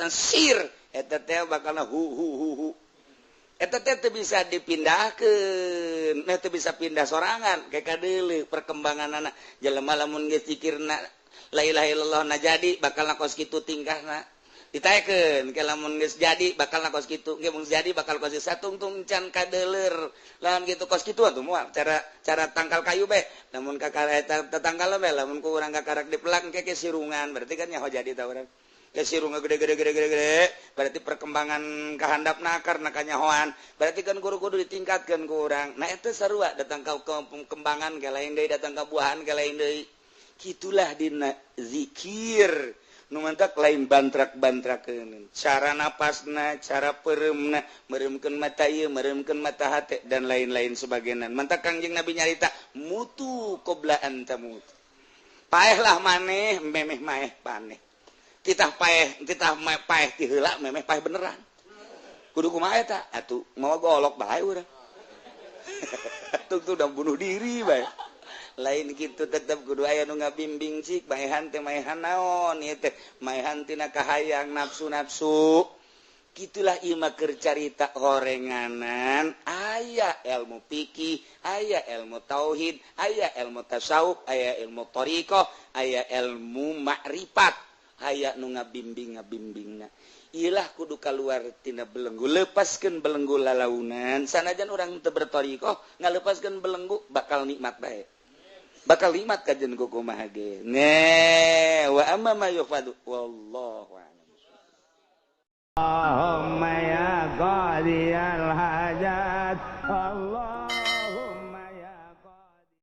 sir eta teh bakalna hu hu hu hu eta teh teu bisa dipindahkeun teu bisa pindah sorangan ke kadeuleu perkembanganana jelema lamun geus zikirna la ilaha illallah na jadi bakalna kos kitu tingkahna ditaekeun ke lamun geus jadi bakalna kos kitu ge mun jadi bakal kos satungtung can kadeuleur lamun kitu kos kitu atuh moal cara cara tangkal kayu bae lamun kakara eta tetangkal bae lamun ku urang kakarak dipelak engke ke sirungan berarti kan nyaho jadi ta urang ke sirungan gede gede gede gede gede berarti perkembangan kahandapna karena kanyahoan berarti kan guru kudu ditingkatkeun ku urang. Nah eta sarua datang ka perkembangan ke lain deui datang ka buahan ke lain deui. Gitulah dina zikir nu mantak lain bantrak-bantrakeun cara napasna, cara pereumna, meremkeun mata ieu, meremkeun mata hate, dan lain-lain sebagainya. Mantak Kangjeng Nabi nyarita mutu qabla an tamut, paehlah maneh memeh maeh paneh. Titah paeh, titah paeh ti heula memeh paeh beneran. Kudu kumaha eta atuh? Mawa golok bae urang tuh, tuh udah bunuh diri bae. Lain gitu, tetap kudu aya nu ngabimbing. Cik maehan teh maehan naon ieu teh? Maehan tina kahayang nafsu-nafsu. Gitulah ieu mah keur carita horenganan. Aya ilmu fikih, aya ilmu tauhid, aya ilmu tasawuf, aya ilmu thariqah, aya ilmu makrifat, aya nu ngabimbing ngabimbingna. Ilah kudu keluar tina belenggu, lepaskan belenggu lalaunan. Sanajan orang teu berthariqah, ngalepaskan belenggu bakal nikmat bae, bakal nikmat kajen kumaha ge. Ne wa amma ma yufadu, wallahu a'lam. Allahumma ya qadiyal hajat Allah.